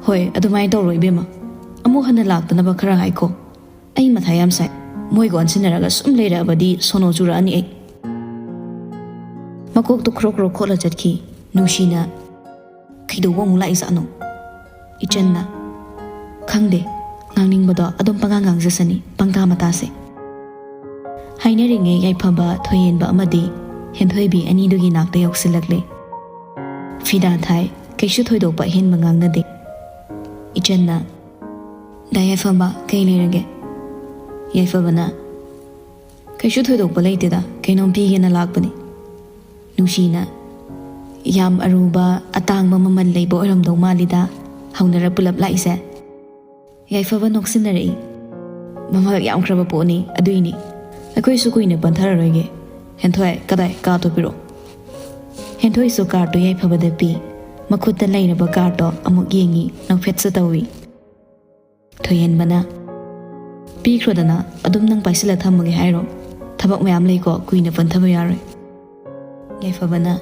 "ꯍꯣꯏ, ꯑꯗꯨꯃꯥꯏꯅ ꯇꯧꯔꯣ ꯏꯕꯦꯝꯃ, ꯑꯃꯨꯛ ꯍꯟꯅ ꯂꯥꯛꯇꯅꯕ ꯈꯔ ꯍꯥꯏꯈꯣ꯫ ꯑꯩ ꯃꯊꯥ ꯌꯥꯝ ꯁꯥꯏ, ꯃꯣꯏꯒ ꯑꯣꯟꯁꯤꯟꯅꯔꯒ ꯁꯨꯝ ꯂꯩꯔꯛꯑꯕꯗꯤ ꯁꯣꯅꯣ ꯆꯨꯔꯛꯑꯅꯤ ꯑꯩ꯫" ꯃꯀꯣꯛꯇꯨ ꯈ꯭ꯔꯣꯛ ꯈ꯭ꯔꯣꯛ ꯈꯣꯠꯂ ꯆꯠꯈꯤ꯫ ꯅꯨꯡꯁꯤꯅ, "ꯀꯩꯗꯧꯕ ꯑꯃꯨꯛ ꯂꯥꯛꯏꯖꯥꯠꯅꯣ?" ꯏꯆꯟꯅ, "ꯈꯪꯗꯦ, ꯉꯥꯡꯅꯤꯡꯕꯗꯣ ꯑꯗꯨꯝ ꯄꯉꯥꯡ ꯉꯥꯡꯖꯁꯅꯤ, ꯄꯪꯇꯥ ꯃꯇꯥꯁꯦ꯫" ꯍꯥꯏꯅꯔꯤꯉꯩ ꯌꯥꯏꯐꯕ, ꯊꯣꯏꯍꯦꯟꯕ ꯑꯃꯗꯤ ꯍꯦꯟꯊꯣꯏꯕꯤ ꯑꯅꯤꯗꯨꯒꯤ ꯅꯥꯛꯇ ꯌꯧꯁꯤꯜꯂꯛꯂꯦ꯫ ꯐꯤꯗꯥ ꯊꯥꯏ, ꯀꯩꯁꯨ ꯊꯣꯏꯗꯣꯛꯄ ꯑꯍꯦꯟꯕ ꯉꯥꯡꯅꯗꯦ꯫ ꯏꯆꯟꯅ, "ꯗꯥ ꯌꯥꯏꯐꯕ, ꯀꯩ ꯂꯩꯔꯒꯦ?" ꯌꯥꯏꯐꯕꯅ, "ꯀꯩꯁꯨ ꯊꯣꯏꯗꯣꯛꯄ ꯂꯩꯇꯦꯗ, ꯀꯩꯅꯣꯝ ꯄꯤꯒꯦꯅ ꯂꯥꯛꯄꯅꯤ꯫" ꯅꯨꯡꯁꯤꯅ, "ꯌꯥꯝ ꯑꯔꯨꯕ, ꯑꯇꯥꯡꯕ ꯃꯃꯜ ꯂꯩꯕ ꯑꯣꯏꯔꯝꯗꯧ ꯃꯥꯜꯂꯤꯗ, ꯍꯧꯅꯔ ꯄꯨꯂꯞ ꯂꯥꯛꯏꯁꯦ?" ꯌꯥꯏꯐꯕ ꯅꯣꯛꯁꯤꯟꯅꯔꯛꯏ꯫ "ꯃꯃꯜ ꯌꯥꯝꯈ꯭ꯔꯕ ꯄꯣꯠꯅꯤ, ꯑꯗꯨꯏꯅꯤ꯫ ꯑꯩꯈꯣꯏꯁꯨ ꯀꯨꯏꯅ ꯄꯟꯊꯔꯔꯣꯏꯒꯦ꯫ ꯍꯦꯟꯊꯣꯏ, ꯀꯗꯥꯏ? ꯀꯥ ꯇꯣꯛꯄꯤꯔꯣ꯫" ꯍꯦꯟꯊꯣꯏꯁꯨ ꯀꯥꯔꯠꯇꯨ ꯌꯥꯏꯐꯕꯗ ꯄꯤ꯫ ꯃꯈꯨꯠꯇ ꯂꯩꯔꯕ ꯀꯥꯔꯠꯇꯣ ꯑꯃꯨꯛ ꯌꯦꯡꯉꯤ, ꯅꯣꯛꯐꯦꯠꯁꯨ ꯇꯧꯏ꯫ ꯊꯣꯏꯍꯦꯟꯕꯅ, "ꯄꯤꯈ꯭ꯔꯣꯗꯅ, ꯑꯗꯨꯝ ꯅꯪ ꯄꯥꯏꯁꯤꯜꯂ ꯊꯝꯃꯒꯦ ꯍꯥꯏꯔꯣ? ꯊꯕꯛ ꯃꯌꯥꯝ ꯂꯩꯀꯣ, ꯀꯨꯏꯅ ꯄꯟꯊꯕ ꯌꯥꯔꯣꯏ꯫" ꯌꯥꯏꯐꯕꯅ,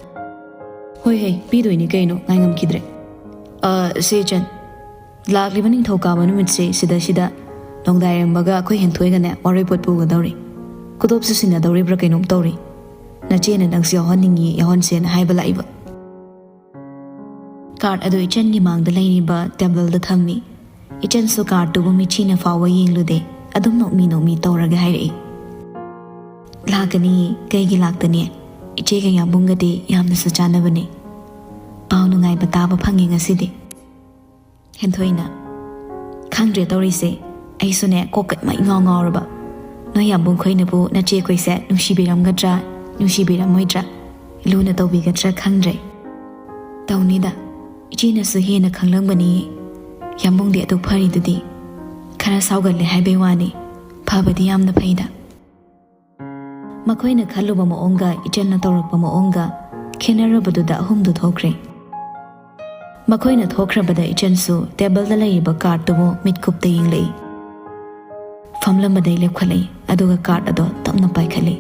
"ꯍꯣꯏ ꯍꯦ, ꯄꯤꯗꯣꯏꯅꯤ ꯀꯩꯅꯣ, ꯉꯥꯏꯉꯝꯈꯤꯗ꯭ꯔꯦ꯫ ꯑ, ꯁꯦ ꯏꯆꯟ, ꯂꯥꯛꯂꯤꯕ ꯅꯤꯡꯊꯧꯀꯥꯕ ꯅꯨꯃꯤꯠꯁꯦ ꯁꯤꯗ ꯁꯤꯗ ꯅꯣꯡꯗꯥꯏꯔꯦꯝꯕꯒ ꯑꯩꯈꯣꯏ ꯍꯦꯟꯊꯣꯏꯒꯅꯦ ꯋꯥꯔꯣꯏꯄꯣꯠ ꯄꯨꯒꯗꯧꯔꯤ꯫ ꯈꯨꯗꯣꯞꯁꯨ ꯁꯤꯟꯅꯗꯧꯔꯤꯕ꯭ꯔꯥ ꯀꯩꯅꯣꯝ ꯇꯧꯔꯤ꯫ ꯅꯆꯦꯅ ꯅꯪꯁꯨ ꯌꯥꯎꯍꯟꯅꯤꯡꯉꯤ, ꯌꯥꯎꯍꯟꯁꯦꯅ ꯍꯥꯏꯕ ꯂꯥꯛꯏꯕ꯫" ꯀꯥꯔꯠ ꯑꯗꯨ ꯏꯆꯟꯒꯤ ꯃꯥꯡꯗ ꯂꯩꯔꯤꯕ ꯇꯦꯕꯜꯗ ꯊꯝꯃꯤ꯫ ꯏꯆꯟꯁꯨ ꯀꯥꯔꯠꯇꯨꯕꯨ ꯃꯤꯠꯁꯤꯅ ꯐꯥꯎꯕ ꯌꯦꯡꯂꯨꯗꯦ꯫ ꯑꯗꯨꯝ ꯅꯣꯛꯃꯤ ꯅꯣꯛꯃꯤ ꯇꯧꯔꯒ ꯍꯥꯏꯔꯛꯏ, "ꯂꯥꯛꯀꯅꯤ, ꯀꯩꯒꯤ ꯂꯥꯛꯇꯅꯤ? ꯏꯆꯦꯒ ꯌꯥꯝꯕꯨꯡꯒꯗꯤ ꯌꯥꯝꯅꯁꯨ ꯆꯥꯟꯅꯕꯅꯤ꯫ ꯄꯥꯎ ꯅꯨꯡꯉꯥꯏꯕ ꯇꯥꯕ ꯐꯪꯉꯤ ꯉꯁꯤꯗꯤ꯫" ꯍꯦꯟꯊꯣꯏꯅ, "ꯈꯪꯗ꯭ꯔꯦ ꯇꯧꯔꯤꯁꯦ, ꯑꯩꯁꯨꯅꯦ ꯀꯣꯛꯀ ꯏꯃꯥ ꯏꯉꯥꯎ ꯉꯥꯎꯔꯕ꯫ ꯅꯣꯏ ꯌꯥꯝꯕꯨꯡ ꯈꯣꯏꯅꯕꯨ ꯅꯆꯦ ꯑꯩꯈꯣꯏꯁꯦ ꯅꯨꯡꯁꯤꯕꯤꯔꯝꯒꯗ꯭ꯔꯥ, ꯅꯨꯡꯁꯤꯕꯤꯔꯝꯃꯣꯏꯗ꯭ꯔꯥ, ꯂꯨꯅ ꯇꯧꯕꯤꯒꯗ꯭ꯔꯥ ꯈꯪꯗ꯭ꯔꯦ꯫ ꯇꯧꯅꯤꯗ, ꯏꯆꯦꯅꯁꯨ ꯍꯦꯟꯅ ꯈꯪꯂꯝꯒꯅꯤ꯫ ꯌꯥꯝꯕꯨꯡꯗꯤ ꯑꯗꯨ ꯐꯔꯤꯗꯨꯗꯤ꯫ ꯈꯔ ꯁꯥꯎꯒꯜꯂꯦ ꯍꯥꯏꯕꯩ ꯋꯥꯅꯤ, ꯐꯕꯗꯤ ꯌꯥꯝꯅ ꯐꯩꯗ꯫" ꯃꯈꯣꯏꯅ ꯈꯜꯂꯨꯕ ꯃꯑꯣꯡꯒ ꯏꯆꯟꯅ ꯇꯧꯔꯛꯄ ꯃꯑꯣꯡꯒ ꯈꯦꯠꯅꯔꯕꯗꯨꯗ ꯑꯍꯨꯝꯗꯨ ꯊꯣꯛꯈ꯭ꯔꯦ꯫ ꯃꯈꯣꯏꯅ ꯊꯣꯛꯈ꯭ꯔꯕꯗ ꯏꯆꯟꯁꯨ ꯇꯦꯕꯜꯗ ꯂꯩꯔꯤꯕ ꯀꯥꯔꯠꯇꯨꯕꯨ ꯃꯤꯠꯀꯨꯞꯇ ꯌꯦꯡꯂꯛꯏ꯫ ꯐꯝꯂꯝꯕꯗꯩ ꯂꯦꯞꯈꯠꯂꯛꯏ, ꯑꯗꯨꯒ ꯀꯥꯔꯠ ꯑꯗꯣ ꯇꯞꯅ ꯄꯥꯏꯈꯠꯂꯤ꯫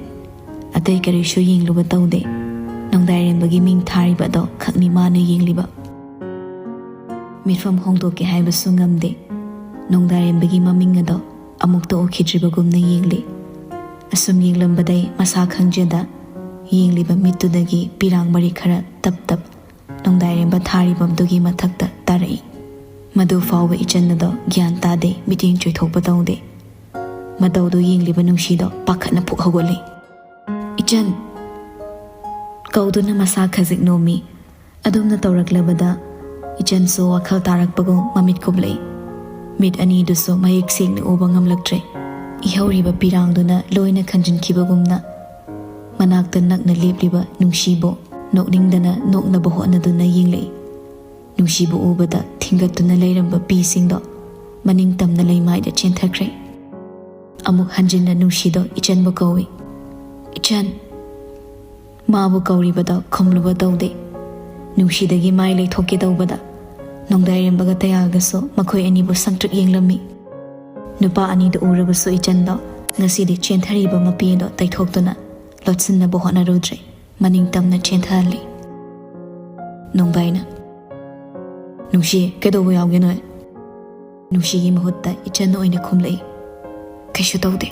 ꯑꯇꯩ ꯀꯔꯤꯁꯨ ꯌꯦꯡꯂꯨꯕ ꯇꯧꯗꯦ꯫ ꯅꯣꯡꯗꯥꯏꯔꯦꯝꯕꯒꯤ ꯃꯤꯡ ꯊꯥꯔꯤꯕ ꯑꯗꯣ ꯈꯛꯅꯤ ꯃꯥꯅ ꯌꯦꯡꯂꯤꯕ꯫ ꯃꯤꯠꯐꯝ ꯍꯣꯡꯗꯣꯛꯀꯦ ꯍꯥꯏꯕꯁꯨ ꯉꯝꯗꯦ꯫ ꯅꯣꯡꯗꯥꯏꯔꯦꯝꯕꯒꯤ ꯃꯃꯤꯡ ꯑꯗꯣ ꯑꯃꯨꯛꯇ ꯎꯈꯤꯗ꯭ꯔꯤꯕꯒꯨꯝꯅ ꯌꯦꯡꯂꯤ꯫ ꯑꯁꯨꯝ ꯌꯦꯡꯂꯝꯕꯗꯩ ꯃꯁꯥ ꯈꯪꯖꯗ ꯌꯦꯡꯂꯤꯕ ꯃꯤꯠꯇꯨꯗꯒꯤ ꯄꯤꯔꯥꯡ ꯃꯔꯤ ꯈꯔ ꯇꯞ ꯇꯞ ꯅꯣꯡꯗꯥꯏꯔꯦꯝꯕ ꯊꯥꯔꯤꯕꯝꯗꯨꯒꯤ ꯃꯊꯛꯇ ꯇꯥꯔꯛꯏ꯫ ꯃꯗꯨ ꯐꯥꯎꯕ ꯏꯆꯟ ꯑꯗꯣ ꯒ꯭ꯌꯥꯟ ꯇꯥꯗꯦ, ꯃꯤꯠꯌꯦꯡ ꯆꯣꯏꯊꯣꯛꯄ ꯇꯧꯗꯦ꯫ ꯃꯇꯧꯗꯨ ꯌꯦꯡꯂꯤꯕ ꯅꯨꯡꯁꯤꯗꯣ ꯄꯥꯈꯠꯅ ꯐꯨꯛ ꯍꯧꯒꯠꯂꯤ꯫ "ꯏꯆꯟ!" ꯀꯧꯗꯨꯅ ꯃꯁꯥ ꯈꯖꯤꯛ ꯅꯣꯝꯃꯤ꯫ ꯑꯗꯨꯝꯅ ꯇꯧꯔꯛꯂꯕꯗ ꯏꯆꯟꯁꯨ ꯋꯥꯈꯜ ꯇꯥꯔꯛꯄꯒꯨꯝ ꯃꯃꯤꯠ ꯀꯨꯝꯂꯛꯏ꯫ ꯃꯤꯠ ꯑꯅꯤꯗꯨꯁꯨ ꯃꯌꯦꯛ ꯁꯦꯡꯅ ꯎꯕ ꯉꯝꯂꯛꯇ꯭ꯔꯦ꯫ ꯏꯍꯧꯔꯤꯕ ꯄꯤꯔꯥꯡꯗꯨꯅ ꯂꯣꯏꯅ ꯈꯟꯖꯤꯟꯈꯤꯕꯒꯨꯝꯅ ꯃꯅꯥꯛꯇ ꯅꯛꯅ ꯂꯦꯞꯂꯤꯕ ꯅꯨꯡꯁꯤꯕꯨ ꯅꯣꯛꯅꯤꯡꯗꯅ ꯅꯣꯛꯅꯕ ꯍꯣꯠꯅꯗꯨꯅ ꯌꯦꯡꯂꯛꯏ꯫ ꯅꯨꯡꯁꯤꯕꯨ ꯎꯕꯗ ꯊꯤꯡꯒꯠꯇꯨꯅ ꯂꯩꯔꯝꯕ ꯄꯤꯁꯤꯡꯗꯣ ꯃꯅꯤꯡ ꯇꯝꯅ ꯂꯩꯃꯥꯏꯗ ꯆꯦꯟꯊꯈ꯭ꯔꯦ꯫ ꯑꯃꯨꯛ ꯍꯟꯖꯤꯟꯅ ꯅꯨꯡꯁꯤꯗꯣ ꯏꯆꯟꯕꯨ ꯀꯧꯏ꯫ "ꯏꯆꯟ!" ꯃꯥꯕꯨ ꯀꯧꯔꯤꯕꯗꯣ ꯈꯨꯝꯂꯨꯕ ꯇꯧꯗꯦ꯫ ꯅꯨꯡꯁꯤꯗꯒꯤ ꯃꯥꯏ ꯂꯩꯊꯣꯛꯀꯦ ꯇꯧꯕꯗ ꯅꯣꯡꯗꯥꯏꯔꯦꯝꯕꯒ ꯇꯌꯥꯜꯒꯁꯨ ꯃꯈꯣꯏ ꯑꯅꯤꯕꯨ ꯁꯪꯇ꯭ꯔꯤꯛ ꯌꯦꯡꯂꯝꯃꯤ꯫ ꯅꯨꯄꯥ ꯑꯅꯤꯗꯨ ꯎꯔꯕꯁꯨ ꯏꯆꯟꯗꯣ ꯉꯁꯤꯗꯤ ꯆꯦꯟꯊꯔꯤꯕ ꯃꯄꯤ ꯑꯗꯣ ꯇꯩꯊꯣꯛꯇꯨꯅ ꯂꯣꯠꯁꯤꯟꯅꯕ ꯍꯣꯠꯅꯔꯨꯗ꯭ꯔꯦ꯫ ꯃꯅꯤꯡ ꯇꯝꯅ ꯆꯦꯟꯊꯍꯜꯂꯤ꯫ ꯅꯣꯡꯗꯥꯏꯅ, "ꯅꯨꯡꯁꯤ, ꯀꯩꯗꯧꯕ ꯌꯥꯎꯒꯦ ꯅꯣꯏ?" ꯅꯨꯡꯁꯤꯒꯤ ꯃꯍꯨꯠꯇ ꯏꯆꯟ ꯑꯣꯏꯅ ꯈꯨꯝꯂꯛꯏ꯫ "ꯀꯩꯁꯨ ꯇꯧꯗꯦ꯫"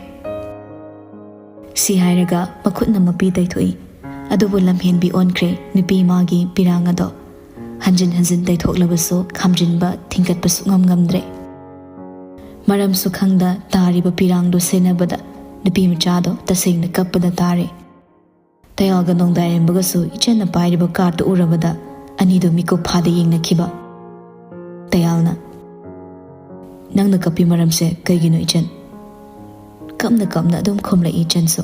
ꯁꯤ ꯍꯥꯏꯔꯒ ꯃꯈꯨꯠꯅ ꯃꯄꯤ ꯇꯩꯊꯣꯛꯏ꯫ ꯑꯗꯨꯕꯨ ꯂꯝꯍꯦꯟꯕꯤ ꯑꯣꯟꯈ꯭ꯔꯦ ꯅꯨꯄꯤ ꯃꯥꯒꯤ ꯄꯤꯔꯥꯡ ꯑꯗꯣ꯫ ꯍꯟꯖꯤꯟ ꯍꯟꯖꯤꯟ ꯇꯩꯊꯣꯛꯂꯕꯁꯨ ꯈꯥꯝꯖꯤꯟꯕ ꯊꯤꯡꯒꯠꯄ ꯁꯨꯛꯉꯝ ꯉꯝꯗ꯭ꯔꯦ꯫ ꯃꯔꯝꯁꯨ ꯈꯪꯗ ꯇꯥꯔꯤꯕ ꯄꯤꯔꯥꯡꯗꯨ ꯁꯦꯟꯅꯕꯗ ꯅꯨꯄꯤ ꯃꯆꯥꯗꯣ ꯇꯁꯦꯡꯅ ꯀꯞꯄꯗ ꯇꯥꯔꯦ꯫ ꯇꯌꯥꯜꯒ ꯅꯣꯡꯗꯥꯏꯔꯦꯝꯕꯒꯁꯨ ꯏꯆꯟꯅ ꯄꯥꯏꯔꯤꯕ ꯀꯥꯔꯠꯇꯨ ꯎꯔꯕꯗ ꯑꯅꯤꯗꯨ ꯃꯤꯀꯨꯞ ꯐꯥꯗ ꯌꯦꯡꯅꯈꯤꯕ꯫ ꯇꯌꯥꯜꯅ, "ꯅꯪꯅ ꯀꯞꯄꯤ ꯃꯔꯝꯁꯦ ꯀꯩꯒꯤꯅꯣ ꯏꯆꯟ?" ꯀꯞꯅ ꯀꯞꯅ ꯑꯗꯨꯝ ꯈꯨꯝꯂꯛꯏ ꯏꯆꯟꯁꯨ꯫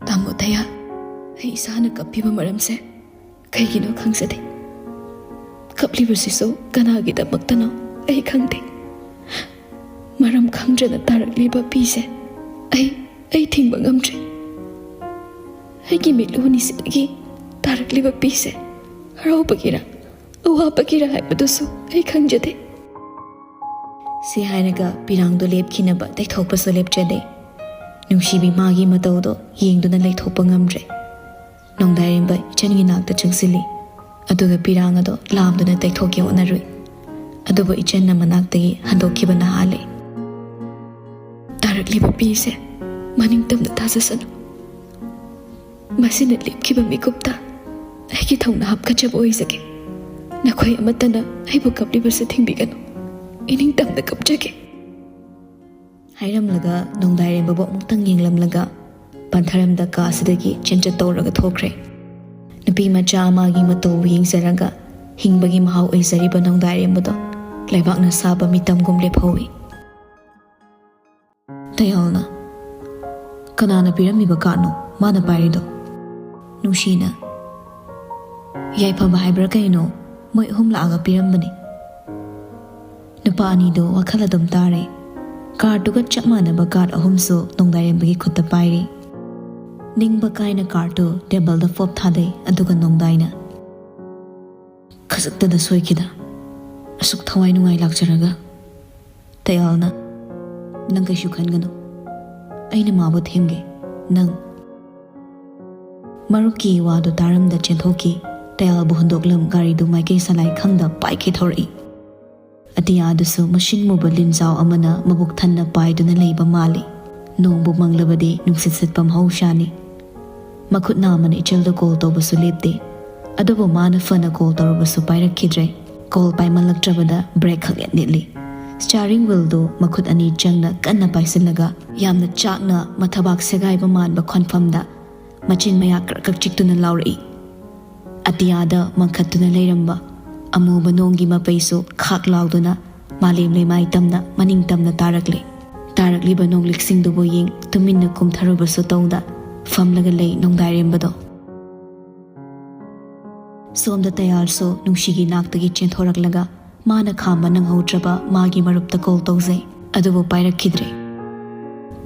"ꯇꯥꯃꯣ ꯇꯌꯥꯜ, ꯑꯩ ꯏꯁꯥꯅ ꯀꯞꯄꯤꯕ ꯃꯔꯝꯁꯦ ꯀꯩꯒꯤꯅꯣ ꯈꯪꯖꯗꯦ꯫ ꯀꯞꯂꯤꯕꯁꯤꯁꯨ ꯀꯅꯥꯒꯤꯗꯃꯛꯇꯅꯣ ꯑꯩ ꯈꯪꯗꯦ꯫ ꯃꯔꯝ ꯈꯪꯗ꯭ꯔꯅ ꯇꯥꯔꯛꯂꯤꯕ ꯄꯤꯁꯦ ꯑꯩ, ꯑꯩ ꯊꯤꯡꯕ ꯉꯝꯗ꯭ꯔꯦ꯫ ꯑꯩꯒꯤ ꯃꯤꯠꯂꯨꯅꯤꯁꯤꯗꯒꯤ ꯇꯥꯔꯛꯂꯤꯕ ꯄꯤꯁꯦ ꯍꯔꯥꯎꯕꯒꯤꯔ ꯑꯋꯥꯕꯒꯤꯔ ꯍꯥꯏꯕꯗꯨꯁꯨ ꯑꯩ ꯈꯪꯖꯗꯦ꯫" ꯁꯤ ꯍꯥꯏꯔꯒ ꯄꯤꯔꯥꯡꯗꯣ ꯂꯦꯞꯈꯤꯅꯕ ꯇꯩꯊꯣꯛꯄꯁꯨ ꯂꯦꯞꯆꯗꯦ꯫ ꯅꯨꯡꯁꯤꯕꯤ ꯃꯥꯒꯤ ꯃꯇꯧꯗꯣ ꯌꯦꯡꯗꯨꯅ ꯂꯩꯊꯣꯛꯄ ꯉꯝꯗ꯭ꯔꯦ꯫ ꯅꯣꯡꯗꯥꯏꯔꯦꯝꯕ ꯏꯆꯟꯒꯤ ꯅꯥꯛꯇ ꯆꯪꯁꯤꯜꯂꯤ꯫ ꯑꯗꯨꯒ ꯄꯤꯔꯥꯡ ꯑꯗꯣ ꯂꯥꯝꯗꯨꯅ ꯇꯩꯊꯣꯛꯀꯦ ꯍꯣꯠꯅꯔꯨꯏ꯫ ꯑꯗꯨꯕꯨ ꯏꯆꯟꯅ ꯃꯅꯥꯛꯇꯒꯤ ꯍꯟꯗꯣꯛꯈꯤꯕꯅ ꯍꯥꯜꯂꯦ꯫ "ꯇꯥꯔꯛꯂꯤꯕ ꯄꯤꯁꯦ ꯃꯅꯤꯡ ꯇꯝꯅ ꯇꯥꯖꯁꯅꯨ꯫ ꯃꯁꯤꯅ ꯂꯦꯞꯈꯤꯕ ꯃꯤꯀꯨꯞꯇ ꯑꯩꯒꯤ ꯊꯧꯅꯥ ꯍꯥꯞꯀꯠꯆꯕ ꯑꯣꯏꯖꯒꯦ꯫ ꯅꯈꯣꯏ ꯑꯃꯠꯇꯅ ꯑꯩꯕꯨ ꯀꯞꯂꯤꯕꯁꯦ ꯊꯤꯡꯕꯤꯒꯅꯨ꯫ ꯏꯅꯤꯡ ꯇꯝꯅ ꯀꯞꯆꯒꯦ꯫" ꯍꯥꯏꯔꯝꯂꯒ ꯅꯣꯡꯗꯥꯏꯔꯦꯝꯕꯕꯨ ꯑꯃꯨꯛꯇꯪ ꯌꯦꯡꯂꯝꯂꯒ ꯄꯟꯊꯔꯝꯗ ꯀꯥ ꯑꯁꯤꯗꯒꯤ ꯆꯦꯟꯆꯠ ꯇꯧꯔꯒ ꯊꯣꯛꯈ꯭ꯔꯦ꯫ ꯅꯨꯄꯤ ꯃꯆꯥ ꯑꯃꯒꯤ ꯃꯇꯧꯕꯨ ꯌꯦꯡꯖꯔꯒ ꯍꯤꯡꯕꯒꯤ ꯃꯍꯥꯎ ꯑꯣꯏꯖꯔꯤꯕ ꯅꯣꯡꯗꯥꯏꯔꯦꯝꯕꯗꯣ ꯂꯩꯕꯥꯛꯅ ꯁꯥꯕ ꯃꯤꯇꯝꯒꯨꯝ ꯂꯦꯞꯍꯧꯏ꯫ ꯇꯌꯥꯜꯅ, "ꯀꯅꯥꯅ ꯄꯤꯔꯝꯃꯤꯕ ꯀꯥꯔꯠꯅꯣ ꯃꯥꯅ ꯄꯥꯏꯔꯤꯗꯣ?" ꯅꯨꯡꯁꯤꯅ, "ꯌꯥꯏꯐꯕ ꯍꯥꯏꯕ꯭ꯔꯥ ꯀꯩꯅꯣ, ꯃꯣꯏ ꯑꯍꯨꯝ ꯂꯥꯛꯑꯒ ꯄꯤꯔꯝꯕꯅꯤ꯫" ꯅꯨꯄꯥ ꯑꯅꯤꯗꯣ ꯋꯥꯈꯜ ꯑꯗꯨꯝ ꯇꯥꯔꯦ꯫ ꯀꯥꯔꯠꯇꯨꯒ ꯆꯞ ꯃꯥꯟꯅꯕ ꯀꯥꯔꯠ ꯑꯍꯨꯝꯁꯨ ꯅꯣꯡꯗꯥꯏꯔꯦꯝꯕꯒꯤ ꯈꯨꯠꯇ ꯄꯥꯏꯔꯤ꯫ ꯅꯤꯡꯕ ꯀꯥꯏꯅ card ꯇꯨ table ꯗ ꯐꯣꯞ ꯊꯥꯗꯩ, ꯑꯗꯨꯒ ꯅꯣꯡꯗꯥꯏꯅ, "ꯈꯖꯤꯛꯇꯗ ꯁꯣꯏꯈꯤꯗ꯫ ꯑꯁꯨꯛ ꯊꯋꯥꯏ ꯅꯨꯡꯉꯥꯏ ꯂꯥꯛꯆꯔꯒ꯫" ꯇꯌꯥꯜꯅ, "ꯅꯪ ꯀꯩꯁꯨ ꯈꯟꯒꯅꯨ, ꯑꯩꯅ ꯃꯥꯕꯨ ꯊꯦꯝꯒꯦ꯫ ꯅꯪ..." ꯃꯔꯨꯞꯀꯤ ꯋꯥꯗꯨ ꯇꯥꯔꯝꯗ ꯆꯦꯟꯊꯣꯛꯈꯤ꯫ ꯇꯌꯥꯜꯕꯨ ꯍꯨꯟꯗꯣꯛꯂꯝ ꯒꯥꯔꯤꯗꯨ ꯃꯥꯏꯀꯩ ꯁꯂꯥꯏ ꯈꯪꯗ ꯄꯥꯏꯈꯤ ꯊꯧꯔꯛꯏ꯫ ꯑꯇꯤꯌꯥꯗꯨꯁꯨ ꯃꯁꯤꯡ ꯃꯨꯕ ꯂꯤꯟꯖꯥꯎ ꯑꯃꯅ ꯃꯕꯨꯛ ꯊꯟꯅ ꯄꯥꯏꯗꯨꯅ ꯂꯩꯕ ꯃꯥꯜꯂꯤ꯫ ꯅꯣꯡꯕꯨ ꯃꯪꯂꯕꯗꯤ ꯅꯨꯡꯁꯤꯠ ꯁꯤꯠꯄ ꯃꯍꯧꯁꯥꯅꯤ꯫ ꯃꯈꯨꯠ ꯅꯥꯝꯃꯅ ꯏꯆꯜꯗ call ꯇꯧꯕꯁꯨ ꯂꯦꯞꯇꯦ꯫ ꯑꯗꯨꯕꯨ ꯃꯥꯅ ꯐꯅ call ꯇꯧꯔꯕꯁꯨ ꯄꯥꯏꯔꯛꯈꯤꯗ꯭ꯔꯦ꯫ Call ꯄꯥꯏꯃꯜꯂꯛꯇ꯭ꯔꯕꯗ brake ꯈꯪꯂꯤꯠ ꯂꯤꯠꯂꯤ꯫ Steering wheel ꯗꯨ ꯃꯈꯨꯠ ꯑꯅꯤ ꯆꯪꯅ ꯀꯟꯅ ꯄꯥꯏꯁꯤꯜꯂꯒ ꯌꯥꯝꯅ ꯆꯥꯛꯅ ꯃꯊꯕꯥꯛ ꯁꯦꯒꯥꯏꯕ ꯃꯥꯟꯕ ꯈꯣꯟꯐꯝꯗ ꯃꯆꯤꯟ ꯃꯌꯥ ꯀ꯭ꯔꯛ ꯀ꯭ꯔꯛ ꯆꯤꯛꯇꯨꯅ ꯂꯥꯎꯔꯛꯏ꯫ ꯑꯇꯤꯌꯥꯗ ꯃꯪꯈꯠꯇꯨꯅ ꯂꯩꯔꯝꯕ ꯑꯃꯨꯕ ꯅꯣꯡꯒꯤ ꯃꯄꯩꯁꯨ ꯈꯥꯛ ꯂꯥꯎꯗꯨꯅ ꯃꯥꯂꯦꯝ ꯂꯩꯃꯥꯏ ꯇꯝꯅ ꯃꯅꯤꯡ ꯇꯝꯅ ꯇꯥꯔꯛꯂꯦ꯫ ꯇꯥꯔꯛꯂꯤꯕ ꯅꯣꯡꯂꯤꯛꯁꯤꯡꯗꯨꯕꯨ ꯌꯦꯡ ꯇꯨꯃꯤꯟꯅ ꯀꯨꯝꯊꯔꯨꯕꯁꯨ ꯇꯧꯗ ꯐꯝꯂꯒ ꯂꯩ ꯅꯣꯡꯗꯥꯏꯔꯦꯝꯕꯗꯣ꯫ ꯁꯣꯝꯗ ꯇꯌꯥꯜꯁꯨ ꯅꯨꯡꯁꯤꯒꯤ ꯅꯥꯛꯇꯒꯤ ꯆꯦꯟꯊꯣꯔꯛꯂꯒ ꯃꯥꯅ ꯈꯥꯝꯕ ꯅꯪꯍꯧꯗ꯭ꯔꯕ ꯃꯥꯒꯤ ꯃꯔꯨꯞꯇ call ꯇꯧꯖꯩ, ꯑꯗꯨꯕꯨ ꯄꯥꯏꯔꯛꯈꯤꯗ꯭ꯔꯦ꯫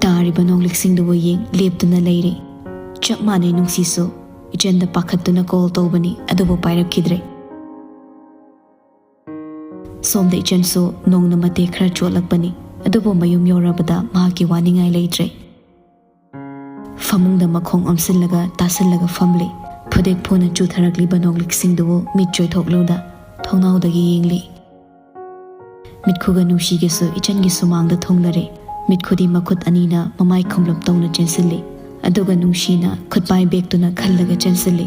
ꯇꯥꯔꯤꯕ ꯅꯣꯡꯂꯤꯛꯁꯤꯡꯗꯨꯕꯨ ꯌꯦꯡ ꯂꯦꯞꯇꯨꯅ ꯂꯩꯔꯤ꯫ ꯆꯞ ꯃꯥꯟꯅꯩ ꯅꯨꯡꯁꯤꯁꯨ꯫ ꯏꯆꯟꯗ ꯄꯥꯈꯠꯇꯨꯅ call ꯇꯧꯕꯅꯤ, ꯑꯗꯨꯕꯨ ꯄꯥꯏꯔꯛꯈꯤꯗ꯭ꯔꯦ꯫ ꯁꯣꯝꯗ ꯏꯆꯟꯁꯨ ꯅꯣꯡꯅ ꯃꯇꯦꯛ ꯈꯔ ꯆꯣꯠꯂꯛꯄꯅꯤ, ꯑꯗꯨꯕꯨ ꯃꯌꯨꯝ ꯌꯧꯔꯕꯗ ꯃꯍꯥꯛꯀꯤ ꯋꯥꯅꯤꯡꯉꯥꯏ ꯂꯩꯇ꯭ꯔꯦ꯫ ꯐꯃꯨꯡꯗ ꯃꯈꯣꯡ ꯑꯣꯝꯁꯤꯜꯂꯒ ꯇꯥꯁꯤꯜꯂꯒ ꯐꯝꯂꯤ꯫ ꯐꯨꯗꯦꯛ ꯐꯨꯅ ꯆꯨꯊꯔꯛꯂꯤꯕ ꯅꯣꯡꯂꯤꯛꯁꯤꯡꯗꯨꯕꯨ ꯃꯤꯠ ꯆꯣꯏꯊꯣꯛꯂꯨꯗ ꯊꯣꯡꯅꯥꯎꯗꯒꯤ ꯌꯦꯡꯂꯤ꯫ ꯃꯤꯠꯈꯨꯒ ꯅꯨꯡꯁꯤꯒꯁꯨ ꯏꯆꯟꯒꯤ ꯁꯨꯃꯥꯡꯗ ꯊꯨꯡꯂꯔꯦ꯫ ꯃꯤꯠꯈꯨꯗꯤ ꯃꯈꯨꯠ ꯑꯅꯤꯅ ꯃꯃꯥꯏ ꯈꯨꯝꯂꯞ ꯇꯧꯅ ꯆꯦꯟꯁꯤꯜꯂꯤ, ꯑꯗꯨꯒ ꯅꯨꯡꯁꯤꯅ ꯈꯨꯠꯄꯥꯏ ꯕꯦꯛꯇꯨꯅ ꯈꯜꯂꯒ ꯆꯦꯟꯁꯤꯜꯂꯤ꯫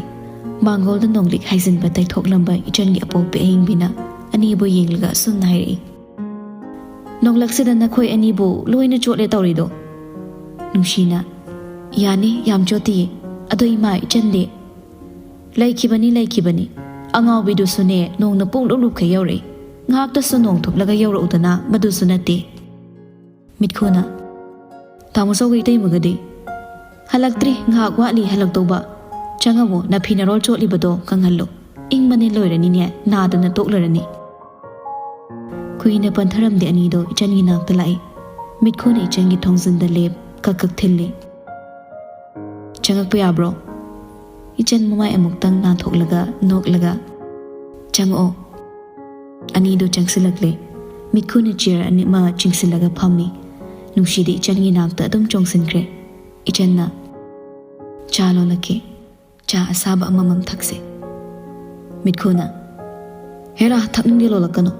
ꯃꯥꯡꯒꯣꯜꯗ ꯅꯣꯡꯂꯤꯛ ꯍꯥꯏꯖꯤꯟꯕ ꯇꯩꯊꯣꯛꯂꯝꯕ ꯏꯆꯟꯒꯤ ꯑꯄꯣꯛꯄꯤ ꯑꯍꯤꯡꯕꯤꯅ ꯑꯅꯤꯕꯨ ꯌꯦꯡꯂꯒ ꯑꯁꯨꯝꯅ ꯍꯥꯏꯔꯛꯏ, "ꯅꯣꯡꯂꯛꯁꯤꯗ ꯅꯈꯣꯏ ꯑꯅꯤꯕꯨ ꯂꯣꯏꯅ ꯆꯣꯠꯂꯦ ꯇꯧꯔꯤꯗꯣ?" ꯅꯨꯡꯁꯤꯅ, "ꯌꯥꯅꯤ, ꯌꯥꯝ ꯆꯣꯠꯇꯤꯌꯦ꯫ ꯑꯗꯣ ꯏꯃꯥ, ꯏꯆꯟꯗꯤ?" "ꯂꯩꯈꯤꯕꯅꯤ, ꯂꯩꯈꯤꯕꯅꯤ꯫ ꯑꯉꯥꯎꯕꯤꯗꯨꯁꯨꯅꯦ, ꯅꯣꯡꯅ ꯄꯨꯡꯂꯨꯞ ꯂꯨꯞꯈꯩ ꯌꯧꯔꯛꯏ꯫ ꯉꯥꯏꯍꯥꯛꯇꯁꯨ ꯅꯣꯡ ꯊꯨꯞꯂꯒ ꯌꯧꯔꯛꯎꯗꯅ, ꯃꯗꯨꯁꯨ ꯅꯠꯇꯦ꯫" ꯃꯤꯠꯈꯨꯅ, "ꯇꯥꯃꯣ ꯆꯧꯒ ꯏꯇꯩꯃꯒꯗꯤ?" "ꯍꯜꯂꯛꯇ꯭ꯔꯤ, ꯉꯥꯏꯍꯥꯛ ꯋꯥꯠꯂꯤ ꯍꯜꯂꯛꯇꯧꯕ꯫ ꯆꯪꯉꯝꯃꯣ, ꯅꯐꯤ ꯅꯔꯣꯜ ꯆꯣꯠꯂꯤꯕꯗꯣ ꯀꯪꯍꯜꯂꯣ꯫ ꯏꯪꯕꯅꯦ ꯂꯣꯏꯔꯅꯤꯅꯦ, ꯅꯥꯗꯅ ꯇꯣꯛꯂꯔꯅꯤ꯫" ꯀꯨꯏꯅ ꯄꯟꯊꯔꯝꯗꯦ ꯑꯅꯤꯗꯣ ꯏꯆꯟꯒꯤ ꯅꯥꯛꯇ ꯂꯥꯛꯏ꯫ ꯃꯤꯠꯈꯨꯅ ꯏꯆꯟꯒꯤ ꯊꯣꯡꯖꯤꯟꯗ ꯂꯦꯞ ꯀꯛ ꯀꯛ ꯊꯤꯜꯂꯤ꯫ "ꯆꯪꯉꯛꯄ ꯌꯥꯕ꯭ꯔꯣ?" ꯏꯆꯟ ꯃꯃꯥꯏ ꯑꯃꯨꯛꯇꯪ ꯅꯥꯟꯊꯣꯛꯂꯒ ꯅꯣꯛꯂꯒ, "ꯆꯪꯉꯛꯑꯣ"꯫ ꯑꯅꯤꯗꯣ ꯆꯪꯁꯤꯜꯂꯛꯂꯦ꯫ ꯃꯤꯠꯈꯨꯅ ꯆꯤꯌꯔ ꯑꯅꯤꯃ ꯆꯤꯡꯁꯤꯜꯂꯒ ꯐꯝꯃꯤ꯫ ꯅꯨꯡꯁꯤꯗꯤ ꯏꯆꯟꯒꯤ ꯅꯥꯛꯇ ꯑꯗꯨꯝ ꯆꯣꯡꯁꯤꯟꯈ꯭ꯔꯦ꯫ ꯏꯆꯟꯅ, "ꯆꯥ ꯂꯣꯜꯂꯛꯀꯦ꯫ ꯆꯥ ꯑꯁꯥꯕ ꯑꯃꯃꯝ ꯊꯛꯁꯦ"꯫ ꯃꯤꯠꯈꯨꯅ, "ꯍꯦꯔꯥ, ꯊꯛꯅꯤꯡꯗꯦ, ꯂꯣꯜꯂꯛꯀꯅꯨ꯫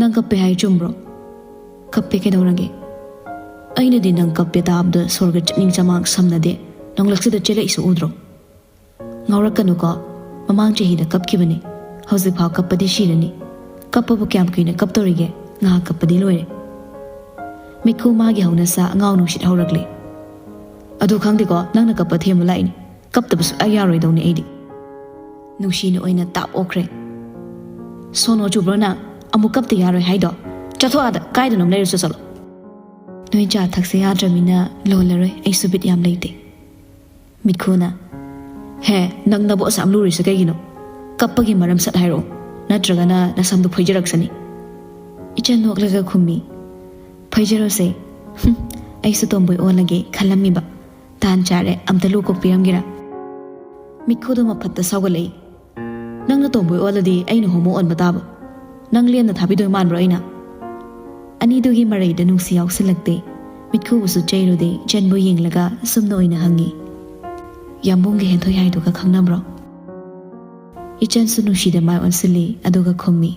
ꯅꯪ ꯀꯞꯄꯦ ꯍꯥꯏ ꯆꯨꯝꯕ꯭ꯔꯣ?" "ꯀꯞꯄꯦ, ꯀꯩꯗꯧꯔꯒꯦ? ꯑꯩꯅꯗꯤ ꯅꯪ ꯀꯞꯄꯦ ꯇꯥꯕꯗ ꯁꯣꯔꯒ ꯆꯠꯅꯤꯡ ꯆꯃꯥꯡ ꯁꯝꯅꯗꯦ, ꯅꯣꯡꯂꯛꯁꯤꯗ ꯆꯦꯜꯂꯛꯏꯁꯨ ꯎꯗ꯭ꯔꯣ?" "ꯉꯥꯎꯔꯛꯀꯅꯨꯀꯣ, ꯃꯃꯥꯡ ꯆꯍꯤꯗ ꯀꯞꯈꯤꯕꯅꯤ, ꯍꯧꯖꯤꯛꯐꯥꯎ ꯀꯞꯄꯗꯤ ꯁꯤꯔꯅꯤ꯫ ꯀꯞꯄꯕꯨ ꯀꯌꯥꯝ ꯀꯨꯏꯅ ꯀꯞꯇꯧꯔꯤꯒꯦ? ꯉꯥꯏꯍꯥꯛ ꯀꯞꯄꯗꯤ ꯂꯣꯏꯔꯦ"꯫ ꯃꯤꯠꯈꯨ ꯃꯥꯒꯤ ꯍꯧꯅꯁꯥ ꯑꯉꯥꯎ ꯅꯨꯡꯁꯤꯠ ꯍꯧꯔꯛꯂꯦ꯫ "ꯑꯗꯨ ꯈꯪꯗꯦꯀꯣ, ꯅꯪꯅ ꯀꯞꯄ ꯊꯦꯝꯕ ꯂꯥꯛꯏꯅꯤ꯫ ꯀꯞꯇꯕ ꯁꯨꯛꯌꯥ ꯌꯥꯔꯣꯏꯗꯧꯅꯤ ꯑꯩꯗꯤ"꯫ ꯅꯨꯡꯁꯤꯅ ꯑꯣꯏꯅ ꯇꯥꯞ ꯑꯣꯛꯈ꯭ꯔꯦ꯫ "ꯁꯣꯅꯣ ꯆꯨꯕ꯭ꯔꯣ ꯅꯪ? ꯑꯃꯨꯛ ꯀꯞꯇ ꯌꯥꯔꯣꯏ ꯍꯥꯏꯗꯣ? ꯆꯠꯊꯣꯛ ꯑꯥꯗ, ꯀꯥꯏꯗꯅꯣꯝ ꯂꯩꯔꯨꯆꯣ ꯆꯠꯂꯣ"꯫ "ꯅꯣꯏ ꯆꯥ ꯊꯛꯁꯦ ꯌꯥꯗ꯭ꯔꯃꯤꯅ ꯂꯣꯜꯂꯔꯣꯏ, ꯑꯩꯁꯨ ꯕꯤꯠ ꯌꯥꯝ ꯂꯩꯇꯦ"꯫ ꯃꯤꯠꯈꯨꯅ, "ꯍꯦ, ꯅꯪ ꯅꯕꯨꯛ ꯑꯁꯥꯝ ꯂꯨꯔꯤꯁꯦ ꯀꯩꯒꯤꯅꯣ? ꯀꯞꯄꯒꯤ ꯃꯔꯝ ꯁꯠ ꯍꯥꯏꯔꯛꯑꯣ, ꯅꯠꯇ꯭ꯔꯒꯅ ꯅꯁꯝꯗꯨ ꯐꯣꯏꯖꯔꯛꯁꯅꯤ"꯫ ꯏꯆꯟ ꯅꯣꯛꯂꯒ ꯈꯨꯝꯃꯤ, "ꯐꯣꯏꯖꯔꯣꯁꯦ꯫ ꯍꯨꯝ, ꯑꯩꯁꯨ ꯇꯣꯝꯕꯣꯏ ꯑꯣꯜꯂꯒꯦ ꯈꯜꯂꯝꯃꯤꯕ꯫ ꯇꯥꯟ ꯆꯥꯔꯦ, ꯑꯝꯇ ꯂꯨ ꯀꯣꯛꯄꯤꯔꯝꯒꯦꯔꯥ?" ꯃꯤꯠꯈꯨꯗꯣ ꯃꯐꯠꯇ ꯁꯥꯎꯒꯠꯂꯛꯏ꯫ "ꯅꯪꯅ ꯇꯣꯝꯕꯣꯏ ꯑꯣꯜꯂꯗꯤ ꯑꯩꯅ ꯍꯣꯃꯣ ꯑꯣꯟꯕ ꯇꯥꯕ꯫ ꯅꯪ ꯂꯦꯝꯅ ꯊꯥꯕꯤꯗꯣꯏ ꯃꯥꯟꯕ꯭ꯔꯣ ꯑꯩꯅ?" ꯑꯅꯤꯗꯨꯒꯤ ꯃꯔꯩꯗ ꯅꯨꯡꯁꯤ ꯌꯥꯎꯁꯤꯜꯂꯛꯇꯦ꯫ ꯃꯤꯠꯈꯨꯕꯨꯁꯨ ꯆꯩꯔꯨꯗꯦ, ꯏꯆꯟꯕꯨ ꯌꯦꯡꯂꯒ ꯁꯨꯝꯅ ꯑꯣꯏꯅ ꯍꯪꯉꯤ꯫ "ꯌꯥꯝꯕꯨꯡꯒ ꯍꯦꯟꯊꯣꯏ ꯍꯥꯏꯗꯨꯒ ꯈꯪꯅꯕ꯭ꯔꯣ?" ꯏꯆꯟꯁꯨ ꯅꯨꯡꯁꯤꯗ ꯃꯥꯏ ꯑꯣꯟꯁꯤꯜꯂꯤ, ꯑꯗꯨꯒ ꯈꯨꯝꯃꯤ,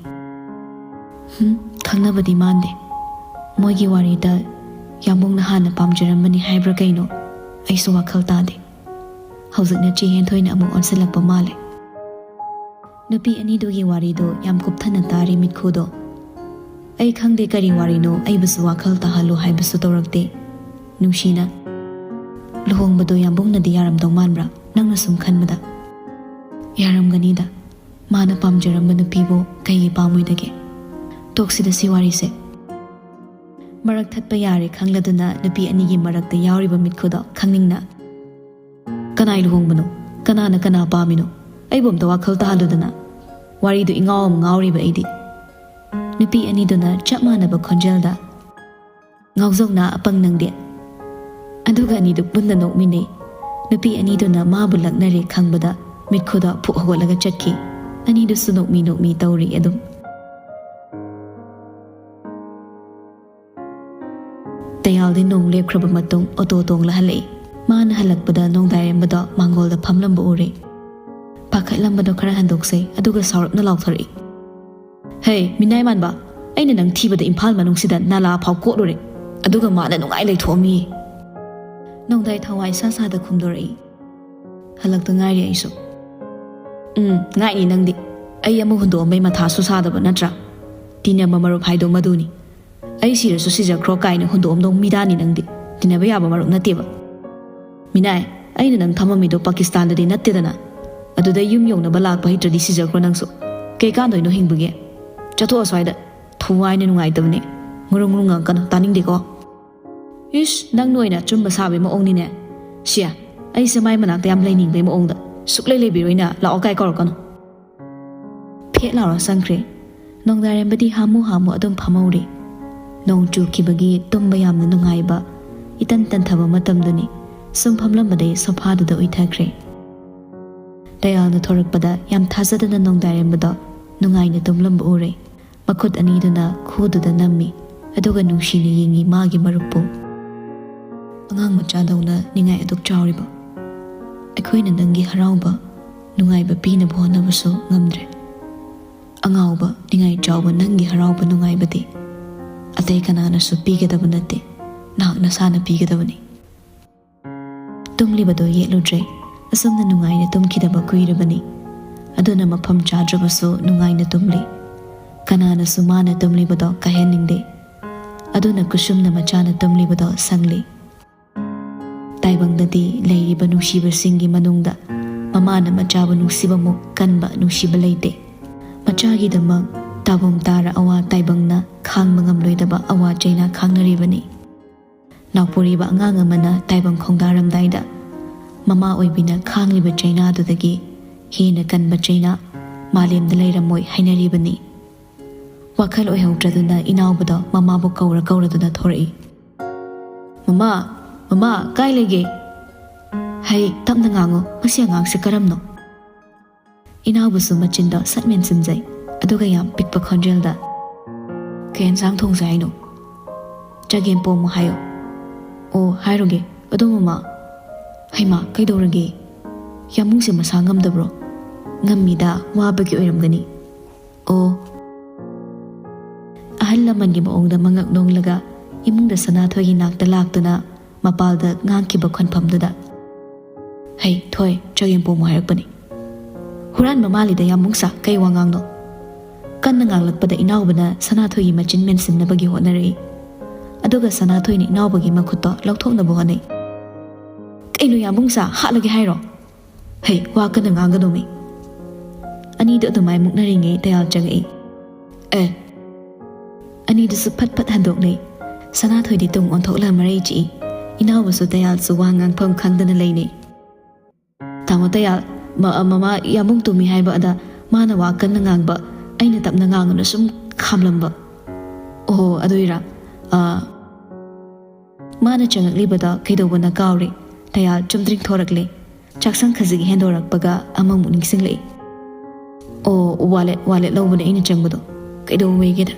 "ꯍꯨꯝ, ꯈꯪꯅꯕꯗꯤ ꯃꯥꯟꯗꯦ꯫ ꯃꯣꯏꯒꯤ ꯋꯥꯔꯤꯗ ꯌꯥꯝꯕꯨꯡꯅ ꯍꯥꯟꯅ ꯄꯥꯝꯖꯔꯝꯕꯅꯤ ꯍꯥꯏꯕ꯭ꯔꯥ ꯀꯩꯅꯣ, ꯑꯩꯁꯨ ꯋꯥꯈꯜ ꯇꯥꯗꯦ"꯫ ꯍꯧꯖꯤꯛꯅ ꯆꯦ ꯍꯦꯟꯊꯣꯏꯅ ꯑꯃꯨꯛ ꯑꯣꯟꯁꯤꯜꯂꯛꯄ ꯃꯥꯜꯂꯦ꯫ ꯅꯨꯄꯤ ꯑꯅꯤꯗꯨꯒꯤ ꯋꯥꯔꯤꯗꯣ ꯌꯥꯝ ꯀꯨꯞꯊꯅ ꯇꯥꯔꯤ ꯃꯤꯠꯈꯨꯗꯣ꯫ ꯑꯩ ꯈꯪꯗꯦ ꯀꯔꯤ ꯋꯥꯔꯤꯅꯣ, ꯑꯩꯕꯨꯁꯨ ꯋꯥꯈꯜ ꯇꯥꯍꯜꯂꯨ ꯍꯥꯏꯕꯁꯨ ꯇꯧꯔꯛꯇꯦ꯫ ꯅꯨꯡꯁꯤꯅ, "ꯂꯨꯍꯣꯡꯕꯗꯣ ꯌꯥꯝꯕꯨꯡꯅꯗꯤ ꯌꯥꯔꯝꯗꯧ ꯃꯥꯟꯕ꯭ꯔꯥ, ꯅꯪꯅ ꯁꯨꯝ ꯈꯟꯕꯗ?" "ꯌꯥꯔꯝꯒꯅꯤꯗ, ꯃꯥꯅ ꯄꯥꯝꯖꯔꯝꯕ ꯅꯨꯄꯤꯕꯨ ꯀꯩꯒꯤ ꯄꯥꯝꯃꯣꯏꯗꯒꯦ?" "ꯇꯣꯛꯁꯤꯗ ꯁꯤ ꯋꯥꯔꯤꯁꯦ"꯫ ꯃꯔꯛ ꯊꯠꯄ ꯌꯥꯔꯦ ꯈꯪꯂꯗꯨꯅ ꯅꯨꯄꯤ ꯑꯅꯤꯒꯤ ꯃꯔꯛꯇ ꯌꯥꯎꯔꯤꯕ ꯃꯤꯠꯈꯨꯗꯣ ꯈꯪꯅꯤꯡꯅ, "ꯀꯅꯥꯏ ꯂꯨꯍꯣꯡꯕꯅꯣ? ꯀꯅꯥꯅ ꯀꯅꯥ ꯄꯥꯝꯃꯤꯅꯣ? ꯑꯩꯕꯨ ꯑꯝꯇ ꯋꯥꯈꯜ ꯇꯥꯍꯜꯂꯨꯗꯅ"꯫ ꯋꯥꯔꯤꯗꯨ ꯏꯉꯥꯎ ꯑꯃ ꯉꯥꯎꯔꯤꯕ ꯑꯩꯗꯤ꯫ ꯅꯨꯄꯤ ꯑꯅꯤꯗꯨꯅ ꯆꯞ ꯃꯥꯟꯅꯕ ꯈꯣꯟꯖꯦꯜꯗ, "ꯉꯥꯎꯖꯧꯅ ꯑꯄꯪ ꯅꯪꯗꯤ"꯫ ꯑꯗꯨꯒ ꯑꯅꯤꯗꯨ ꯄꯨꯟꯅ ꯅꯣꯛꯃꯤꯟꯅꯩ꯫ ꯅꯨꯄꯤ ꯑꯅꯤꯗꯨꯅ ꯃꯥꯕꯨ ꯂꯛꯅꯔꯦ ꯈꯪꯕꯗ ꯃꯤꯠꯈꯨꯗ ꯐꯨꯛ ꯍꯧꯒꯠꯂꯒ ꯆꯠꯈꯤ꯫ ꯑꯅꯤꯗꯨꯁꯨ ꯅꯣꯛꯃꯤ ꯅꯣꯛꯃꯤ ꯇꯧꯔꯤ ꯑꯗꯨꯝ꯫ ꯇꯌꯥꯜꯗꯤ ꯅꯣꯡ ꯂꯦꯞꯈ꯭ꯔꯕ ꯃꯇꯨꯡ ꯑꯣꯇꯣ ꯇꯣꯡꯂ ꯍꯜꯂꯛꯏ꯫ ꯃꯥꯅ ꯍꯜꯂꯛꯄꯗ ꯅꯣꯡꯗꯥꯏꯔꯦꯝꯕꯗꯣ ꯃꯥꯡꯒꯣꯜꯗ ꯐꯝꯂꯝꯕ ꯎꯔꯦ꯫ ꯄꯥꯈꯠꯂꯝꯕꯗꯣ ꯈꯔ ꯍꯟꯗꯣꯛꯆꯩ, ꯑꯗꯨꯒ ꯁꯥꯎꯔꯞꯅ ꯂꯥꯎꯊꯣꯔꯛꯏ, "ꯍꯦ, ꯃꯤꯅꯥꯏ ꯃꯥꯟꯕ, ꯑꯩꯅ ꯅꯪ ꯊꯤꯕꯗ ꯏꯝꯐꯥꯜ ꯃꯅꯨꯡꯁꯤꯗ ꯅꯥꯂꯥ ꯐꯥꯎ ꯀꯣꯠꯂꯨꯔꯦ, ꯑꯗꯨꯒ ꯃꯥꯅ ꯅꯨꯡꯉꯥꯏ ꯂꯩꯊꯣꯛꯑꯝꯃꯤ!" ꯅꯣꯡꯗꯥꯏ ꯊꯋꯥꯏ ꯁꯥ ꯁꯥꯗ ꯈꯨꯝꯗꯣꯔꯛꯏ, "ꯍꯜꯂꯛꯇ ꯉꯥꯏꯔꯤ ꯑꯩꯁꯨ꯫" "ꯎꯝ, ꯉꯥꯏꯅꯤ ꯅꯪꯗꯤ꯫ ꯑꯩ ꯑꯃ ꯍꯨꯟꯗꯣꯛꯑꯝꯕꯩ ꯃꯊꯥꯁꯨ ꯁꯥꯗꯕ ꯅꯠꯇ꯭ꯔꯥ? ꯇꯤꯟꯅꯕ ꯃꯔꯨꯞ ꯍꯥꯏꯗꯣ ꯃꯗꯨꯅꯤ꯫ ꯑꯩ ꯁꯤꯔꯁꯨ ꯁꯤꯖꯈ꯭ꯔꯣ ꯀꯥꯏꯅ ꯍꯨꯟꯗꯣꯛꯑꯝꯗꯧ ꯃꯤꯗꯥꯅꯤ ꯅꯪꯗꯤ꯫ ꯇꯤꯟꯅꯕ ꯌꯥꯕ ꯃꯔꯨꯞ ꯅꯠꯇꯦꯕ꯫ ꯃꯤꯅꯥꯏ, ꯑꯩꯅ ꯅꯪ ꯊꯝꯃꯝꯃꯤꯗꯣ ꯄꯥꯀꯤꯁꯇꯥꯟꯗꯗꯤ ꯅꯠꯇꯦꯗꯅ꯫ ꯑꯗꯨꯗ ꯌꯨꯝ ꯌꯧꯅꯕ ꯂꯥꯛꯄ ꯍꯩꯇ꯭ꯔꯗꯤ ꯁꯤꯖꯈ꯭ꯔꯣ ꯅꯪꯁꯨ꯫ ꯀꯩ ꯀꯥꯟꯗꯣꯏꯅꯣ ꯍꯤꯡꯕꯒꯤ? ꯆꯠꯊꯣꯛꯑꯣ ꯁ꯭ꯋꯥꯏꯗ꯫ ꯊꯋꯥꯏꯅ ꯅꯨꯡꯉꯥꯏꯇꯕꯅꯦ꯫ ꯃꯔꯨꯝ ꯃꯔꯨꯝ ꯉꯥꯡꯉꯛꯀꯅꯨ, ꯇꯥꯅꯤꯡꯗꯦꯀꯣ꯫ ꯏꯁ, ꯅꯪ ꯅꯣꯏꯅ ꯑꯆꯨꯝꯕ ꯁꯥꯕꯩ ꯃꯑꯣꯡꯅꯤꯅꯦ꯫ ꯁꯤꯌꯥ, ꯑꯩꯁꯦ ꯃꯥꯏ ꯃꯅꯥꯛꯇ ꯌꯥꯝ ꯂꯩꯅꯤꯡꯕꯩ ꯃꯑꯣꯡꯗ꯫ ꯁꯨꯛꯂꯩ ꯂꯩꯕꯤꯔꯣꯏꯅ, ꯂꯥꯛꯑꯣ ꯀꯥꯏ ꯀꯧꯔꯛꯀꯅꯨ꯫ ꯐꯦꯠ ꯂꯥꯎꯔ ꯆꯪꯈ꯭ꯔꯦ꯫ ꯅꯣꯡꯗꯥꯏꯔꯦꯝꯕꯗꯤ ꯍꯥꯃꯨ ꯍꯥꯃꯨ ꯑꯗꯨꯝ ꯐꯝꯍꯧꯔꯤ꯫ ꯅꯣꯡ ꯆꯨꯈꯤꯕꯒꯤ ꯇꯨꯝꯕ ꯌꯥꯝꯅ ꯅꯨꯡꯉꯥꯏꯕ, ꯏꯇꯟ ꯇꯟꯊꯕ ꯃꯇꯝꯗꯨꯅꯤ꯫ ꯁꯨꯝ ꯐꯝꯂꯝꯕꯗꯩ ꯁꯣꯐꯥꯗꯨꯗ ꯎꯏꯊꯈ꯭ꯔꯦ꯫ ꯇꯌꯥꯜꯅ ꯊꯣꯔꯛꯄꯗ ꯌꯥꯝ ꯊꯥꯖꯗꯅ ꯅꯣꯡꯗꯥꯏꯔꯦꯝꯕꯗꯣ ꯅꯨꯡꯉꯥꯏꯅ ꯇꯨꯝꯂꯝꯕ ꯎꯔꯦ꯫ ꯃꯈꯨꯠ ꯑꯅꯤꯗꯨꯅ ꯈꯨꯗꯨꯗ ꯅꯝꯃꯤ, ꯑꯗꯨꯒ ꯅꯨꯡꯁꯤꯅ ꯌꯦꯡꯉꯤ ꯃꯥꯒꯤ ꯃꯔꯨꯞꯄꯨ꯫ "ꯑꯉꯥꯡ ꯃꯆꯥꯗꯧꯅ ꯅꯤꯡꯉꯥꯏ ꯑꯗꯨꯛ ꯆꯥꯎꯔꯤꯕ? ꯑꯩꯈꯣꯏꯅ ꯅꯪꯒꯤ ꯍꯔꯥꯎꯕ, ꯅꯨꯡꯉꯥꯏꯕ ꯄꯤꯅꯕ ꯍꯣꯠꯅꯕꯁꯨ ꯉꯝꯗ꯭ꯔꯦ꯫ ꯑꯉꯥꯎꯕ, ꯅꯤꯡꯉꯥꯏ ꯆꯥꯎꯕ ꯅꯪꯒꯤ ꯍꯔꯥꯎꯕ ꯅꯨꯡꯉꯥꯏꯕꯗꯤ ꯑꯇꯩ ꯀꯅꯥꯅꯁꯨ ꯄꯤꯒꯗꯕ ꯅꯠꯇꯦ, ꯅꯍꯥꯛ ꯅꯁꯥꯅ ꯄꯤꯒꯗꯕꯅꯤ꯫" ꯇꯨꯝꯂꯤꯕꯗꯣ ꯌꯦꯠꯂꯨꯗ꯭ꯔꯦ꯫ ꯑꯁꯨꯝꯅ ꯅꯨꯡꯉꯥꯏꯅ ꯇꯨꯝꯈꯤꯗꯕ ꯀꯨꯏꯔꯕꯅꯤ꯫ ꯑꯗꯨꯅ ꯃꯐꯝ ꯆꯥꯗ꯭ꯔꯕꯁꯨ ꯅꯨꯡꯉꯥꯏꯅ ꯇꯨꯝꯂꯤ꯫ ꯀꯅꯥꯅꯁꯨ ꯃꯥꯅ ꯇꯨꯝꯂꯤꯕꯗꯣ ꯀꯥꯏꯍꯟꯅꯤꯡꯗꯦ꯫ ꯑꯗꯨꯅ ꯀꯨꯁꯨꯝꯅ ꯃꯆꯥꯅ ꯇꯨꯝꯂꯤꯕꯗꯣ ꯁꯪꯂꯤ꯫ ꯇꯥꯏꯕꯪꯗꯗꯤ ꯂꯩꯔꯤꯕ ꯅꯨꯡꯁꯤꯕꯁꯤꯡꯒꯤ ꯃꯅꯨꯡꯗ ꯃꯃꯥꯅ ꯃꯆꯥꯕꯨ ꯅꯨꯡꯁꯤꯕꯃꯨꯛ ꯀꯟꯕ ꯅꯨꯡꯁꯤꯕ ꯂꯩꯇꯦ꯫ ꯃꯆꯥꯒꯤꯗꯃꯛ ꯇꯥꯕꯨꯝ ꯇꯥꯔ ꯑꯋꯥ ꯇꯥꯏꯕꯪꯅ ꯈꯥꯡꯕ ꯉꯝꯂꯣꯏꯗꯕ ꯑꯋꯥ ꯆꯩꯅꯥ ꯈꯥꯡꯅꯔꯤꯕꯅꯤ꯫ ꯅꯥꯎꯄꯣꯔꯤꯕ ꯑꯉꯥꯡ ꯑꯃꯅ ꯇꯥꯏꯕꯪ ꯈꯣꯡꯗꯥꯔꯝꯗꯥꯏꯗ ꯃꯃꯥ ꯑꯣꯏꯕꯤꯅ ꯈꯥꯡꯂꯤꯕ ꯆꯩꯅꯥꯗꯨꯗꯒꯤ ꯍꯦꯟꯅ ꯀꯟꯕ ꯆꯩꯅꯥ ꯃꯥꯂꯦꯝꯗ ꯂꯩꯔꯝꯃꯣꯏ ꯍꯥꯏꯅꯔꯤꯕꯅꯤ꯫ ꯋꯥꯈꯜ ꯑꯣꯏꯍꯧꯗ꯭ꯔꯗꯨꯅ ꯏꯅꯥꯎꯕꯗꯣ ꯃꯃꯥꯕꯨ ꯀꯧꯔ ꯀꯧꯔꯗꯨꯅ ꯊꯣꯔꯛꯏ꯫ "ꯃꯃꯥ, ꯃꯃꯥ, ꯀꯥꯏ ꯂꯩꯒꯦ?" "ꯍꯩ, ꯇꯞꯅ ꯉꯥꯡꯉꯨ, ꯃꯁꯤ ꯑꯉꯥꯡꯁꯦ ꯀꯔꯝꯅꯣ?" ꯏꯅꯥꯎꯕꯁꯨ ꯃꯆꯤꯟꯗꯣ ꯁꯠ ꯃꯦꯟꯁꯤꯟꯖꯩ, ꯑꯗꯨꯒ ꯌꯥꯝ ꯄꯤꯛꯄ ꯈꯣꯟꯖꯦꯜꯗ, "ꯀꯩ ꯌꯦꯟꯁꯥꯡ ꯊꯣꯡꯁꯦ ꯍꯥꯏꯅꯣ?" "ꯆꯒꯦꯝ ꯄꯣꯝꯃꯨ ꯍꯥꯏꯌꯣ꯫" "ꯑꯣ, ꯍꯥꯏꯔꯨꯒꯦ꯫ ꯑꯗꯣ ꯃꯃꯥ, ꯍꯩꯃꯥ, ꯀꯩꯗꯧꯔꯒꯦ? ꯌꯥꯝꯕꯨꯡꯁꯦ ꯃꯁꯥ ꯉꯝꯗꯕ꯭ꯔꯣ?" "ꯉꯝꯃꯤꯗ, ꯋꯥꯕꯒꯤ ꯑꯣꯏꯔꯝꯒꯅꯤ꯫" "ꯑꯣ꯫" ꯑꯍꯜ ꯂꯃꯟꯒꯤ ꯃꯑꯣꯡꯗ ꯃꯉꯛ ꯅꯣꯡꯂꯒ ꯏꯃꯨꯡꯗ ꯁꯅꯥꯊꯣꯏꯒꯤ ꯅꯥꯛꯇ ꯂꯥꯛꯇꯨꯅ ꯃꯄꯥꯜꯗ ꯉꯥꯡꯈꯤꯕ ꯈꯣꯟꯐꯝꯗꯨꯗ, "ꯍꯩ, ꯊꯣꯏ, ꯆꯒꯦꯝ ꯄꯣꯝꯃꯨ ꯍꯥꯏꯔꯛꯄꯅꯤ꯫" "ꯍꯨꯔꯥꯟꯕ ꯃꯥꯜꯂꯤꯗ, ꯌꯥꯝꯕꯨꯡꯁꯥ, ꯀꯩ ꯋꯥꯉꯥꯡꯅꯣ?" ꯀꯟꯅ ꯉꯥꯡꯂꯛꯄꯗ ꯏꯅꯥꯎꯕꯅ ꯁꯅꯥꯊꯣꯏꯒꯤ ꯃꯆꯤꯟ ꯃꯦꯟꯁꯤꯟꯅꯕꯒꯤ ꯍꯣꯠꯅꯔꯛꯏ꯫ ꯑꯗꯨꯒ ꯁꯅꯥꯊꯣꯏꯅ ꯏꯅꯥꯎꯕꯒꯤ ꯃꯈꯨꯠꯇꯣ ꯂꯧꯊꯣꯛꯅꯕ ꯍꯣꯠꯅꯩ꯫ "ꯀꯩꯅꯣ ꯌꯥꯝꯕꯨꯡꯁꯥ, ꯍꯥꯠꯂꯒꯦ ꯍꯥꯏꯔꯣ?" "ꯍꯩ, ꯋꯥ ꯀꯟꯅ ꯉꯥꯡꯒꯅꯣꯃꯤ꯫" ꯑꯅꯤꯗꯨ ꯑꯗꯨꯃꯥꯏ ꯃꯨꯛꯅꯔꯤꯉꯩ ꯇꯌꯥꯜ ꯆꯪꯉꯛꯏ꯫ "ꯑꯦ!" ꯑꯅꯤꯗꯨꯁꯨ ꯐꯠ ꯐꯠ ꯍꯟꯗꯣꯛꯅꯩ꯫ ꯁꯅꯥꯊꯣꯏꯗꯤ ꯇꯨꯡ ꯑꯣꯟꯊꯣꯛꯂ ꯃꯔꯩ ꯆꯤꯛꯏ꯫ ꯏꯅꯥꯎꯕꯁꯨ ꯇꯌꯥꯜꯁꯨ ꯋꯥ ꯉꯥꯡꯐꯝ ꯈꯪꯗꯅ ꯂꯩꯅꯩ꯫ "ꯇꯥꯃꯣ ꯇꯌꯥꯜ, ꯃ-, ꯃꯃꯥ ꯌꯥꯝꯕꯨꯡ ꯇꯨꯝꯃꯤ ꯍꯥꯏꯕ ꯑꯗ ꯃꯥꯅ ꯋꯥ ꯀꯟꯅ ꯉꯥꯡꯕ, ꯑꯩꯅ ꯇꯞꯅ ꯉꯥꯡꯉꯨꯅ ꯁꯨꯝ ꯈꯥꯝꯂꯝꯕ꯫" "ꯑꯣꯍꯣ, ꯑꯗꯨꯏꯔꯥ? ꯑꯥ, ꯃꯥꯅ ꯆꯪꯉꯛꯂꯤꯕꯗꯣ ꯀꯩꯗꯧꯕꯅ ꯀꯥꯎꯔꯦ꯫" ꯇꯌꯥꯜ ꯆꯨꯝꯗ꯭ꯔꯤꯡ ꯊꯣꯔꯛꯂꯦ꯫ ꯆꯥꯛꯁꯪ ꯈꯖꯤꯛ ꯍꯦꯟꯗꯣꯔꯛꯄꯒ ꯑꯃꯃꯨꯛ ꯅꯤꯡꯁꯤꯡꯂꯛꯏ꯫ "ꯑꯣ, ꯋꯥꯂꯦꯠ, ꯋꯥꯂꯦꯠ ꯂꯧꯕꯅꯦ ꯑꯩꯅ ꯆꯪꯕꯗꯣ꯫ ꯀꯩꯗꯧꯋꯦꯒꯦꯗ?"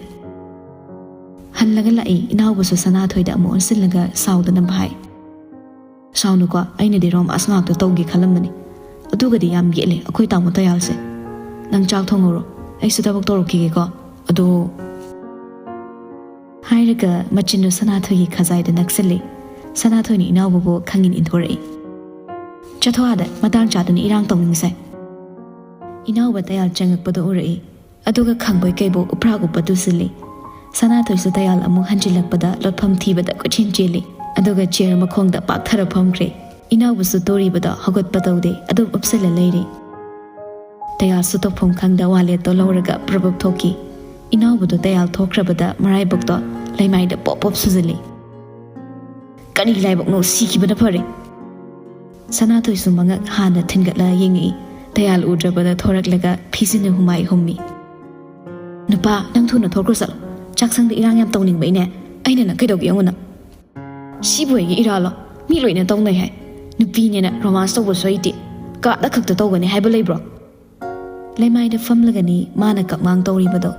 ꯍꯜꯂꯒ ꯂꯥꯛꯏ꯫ ꯏꯅꯥꯎꯕꯁꯨ ꯁꯅꯥꯊꯣꯏꯗ ꯑꯃꯨꯛ ꯑꯣꯟꯁꯤꯜꯂꯒ ꯁꯥꯎꯗꯅꯕ ꯍꯥꯏ꯫ "ꯁꯥꯎꯅꯨꯀꯣ, ꯑꯩꯅꯗꯤ ꯔꯣꯃꯥꯟꯁ ꯉꯥꯛꯇ ꯇꯧꯒꯦ ꯈꯜꯂꯝꯕꯅꯤ꯫ ꯑꯗꯨꯒꯗꯤ ꯌꯥꯝ ꯌꯦꯠꯂꯦ ꯑꯩꯈꯣꯏ ꯇꯥꯃꯣ ꯇꯌꯥꯜꯁꯦ꯫ ꯅꯪ ꯆꯥꯛ ꯊꯣꯡꯍꯧꯔꯣ, ꯑꯩꯁꯨ ꯊꯕꯛ ꯇꯧꯔꯛꯈꯤꯒꯦꯀꯣ꯫ ꯑꯗꯣ꯫" ꯍꯥꯏꯔꯒ ꯃꯆꯤꯟꯗꯨ ꯁꯅꯥꯊꯣꯏꯒꯤ ꯈꯖꯥꯏꯗ ꯅꯛꯁꯤꯜꯂꯤ꯫ ꯁꯅꯥꯊꯣꯏꯅ ꯏꯅꯥꯎꯕꯕꯨ ꯈꯪꯏꯟ ꯏꯟꯊꯣꯔꯛꯏ꯫ "ꯆꯠꯊꯣꯛ ꯑꯥꯗ, ꯃꯇꯥꯡ ꯆꯥꯗꯅ ꯏꯔꯥꯡ ꯇꯧꯅꯤꯡꯁꯥꯏ꯫" ꯏꯅꯥꯎꯕ ꯇꯌꯥꯜ ꯆꯪꯉꯛꯄꯗꯨ ꯎꯔꯛꯏ꯫ ꯑꯗꯨꯒ ꯈꯪꯕꯣꯏ ꯀꯩꯕꯣꯏ ꯎꯄ꯭ꯔꯥꯛ ꯎꯞꯄ ꯇꯨꯁꯤꯜꯂꯤ꯫ ꯁꯅꯥꯊꯣꯏꯁꯨ ꯇꯌꯥꯜ ꯑꯃꯨꯛ ꯍꯟꯖꯤꯜꯂꯛꯄꯗ ꯂꯣꯠꯐꯝ ꯊꯤꯕꯗ ꯀꯣꯏꯆꯦꯟ ꯆꯦꯜꯂꯤ꯫ ꯑꯗꯨꯒ ꯆꯤꯌꯔ ꯃꯈꯣꯡꯗ ꯄꯥꯛꯊꯔ ꯐꯝꯈ꯭ꯔꯦ꯫ ꯏꯅꯥꯎꯕꯁꯨ ꯇꯨꯔꯤꯕꯗꯣ ꯍꯧꯒꯠꯄ ꯇꯧꯗꯦ, ꯑꯗꯨꯝ ꯎꯞꯁꯤꯜꯂ ꯂꯩꯔꯤ꯫ ꯇꯌꯥꯜꯁꯨ ꯇꯧꯐꯝ ꯈꯪꯗ ꯋꯥꯂꯦꯠꯇꯣ ꯂꯧꯔꯒ ꯄ꯭ꯔꯕꯞ ꯊꯣꯛꯈꯤ꯫ ꯏꯅꯥꯎꯕꯗꯣ ꯇꯌꯥꯜ ꯊꯣꯛꯈ꯭ꯔꯕꯗ ꯃꯔꯥꯏꯕꯛꯇꯣ ꯂꯩꯃꯥꯏꯗ ꯄꯣꯞ ꯄꯣꯞ ꯁꯨꯖꯜꯂꯤ꯫ "ꯀꯔꯤ ꯂꯥꯏꯕꯛꯅꯣ, ꯁꯤꯈꯤꯕꯅ ꯐꯔꯦ꯫" ꯁꯅꯥꯊꯣꯏꯁꯨ ꯃꯉꯛ ꯍꯥꯟꯅ ꯊꯤꯟꯒꯠꯂ ꯌꯦꯡꯉꯛꯏ꯫ ꯇꯌꯥꯜ ꯎꯗ꯭ꯔꯕꯗ ꯊꯣꯔꯛꯂꯒ ꯐꯤꯖꯤꯟꯅ ꯍꯨꯃꯥꯏ ꯍꯨꯝꯃꯤ꯫ "ꯅꯨꯄꯥ, ꯅꯪ ꯊꯨꯅ ꯊꯣꯛꯈ꯭ꯔꯣ ꯆꯠꯂꯣ꯫ ꯆꯥꯛꯁꯪꯗ ꯏꯔꯥꯡ ꯌꯥꯝ ꯇꯧꯅꯤꯡꯕꯩꯅꯦ꯫ ꯑꯩꯅ ꯅꯪ ꯀꯩꯗꯧꯒꯦ ꯌꯦꯡꯉꯨ ꯅꯪ꯫ ꯁꯤꯕꯨ ꯑꯩꯒꯤ ꯏꯔꯥꯜꯂꯣ? ꯃꯤ ꯂꯣꯏꯅ ꯇꯧꯅꯩ ꯍꯥꯏ꯫ ꯅꯨꯄꯤꯅꯦꯅ ꯔꯣꯃꯥꯟꯁ ꯇꯧꯕ ꯁꯣꯏꯗꯦ, ꯀꯥꯗ ꯈꯛꯇ ꯇꯧꯒꯅꯤ ꯍꯥꯏꯕ ꯂꯩꯕ꯭ꯔꯣ? ꯂꯩꯃꯥꯏꯗ ꯐꯝꯂꯒꯅꯤ ꯃꯥꯅ ꯀꯛꯃꯥꯡ ꯇꯧꯔꯤꯕꯗꯣ꯫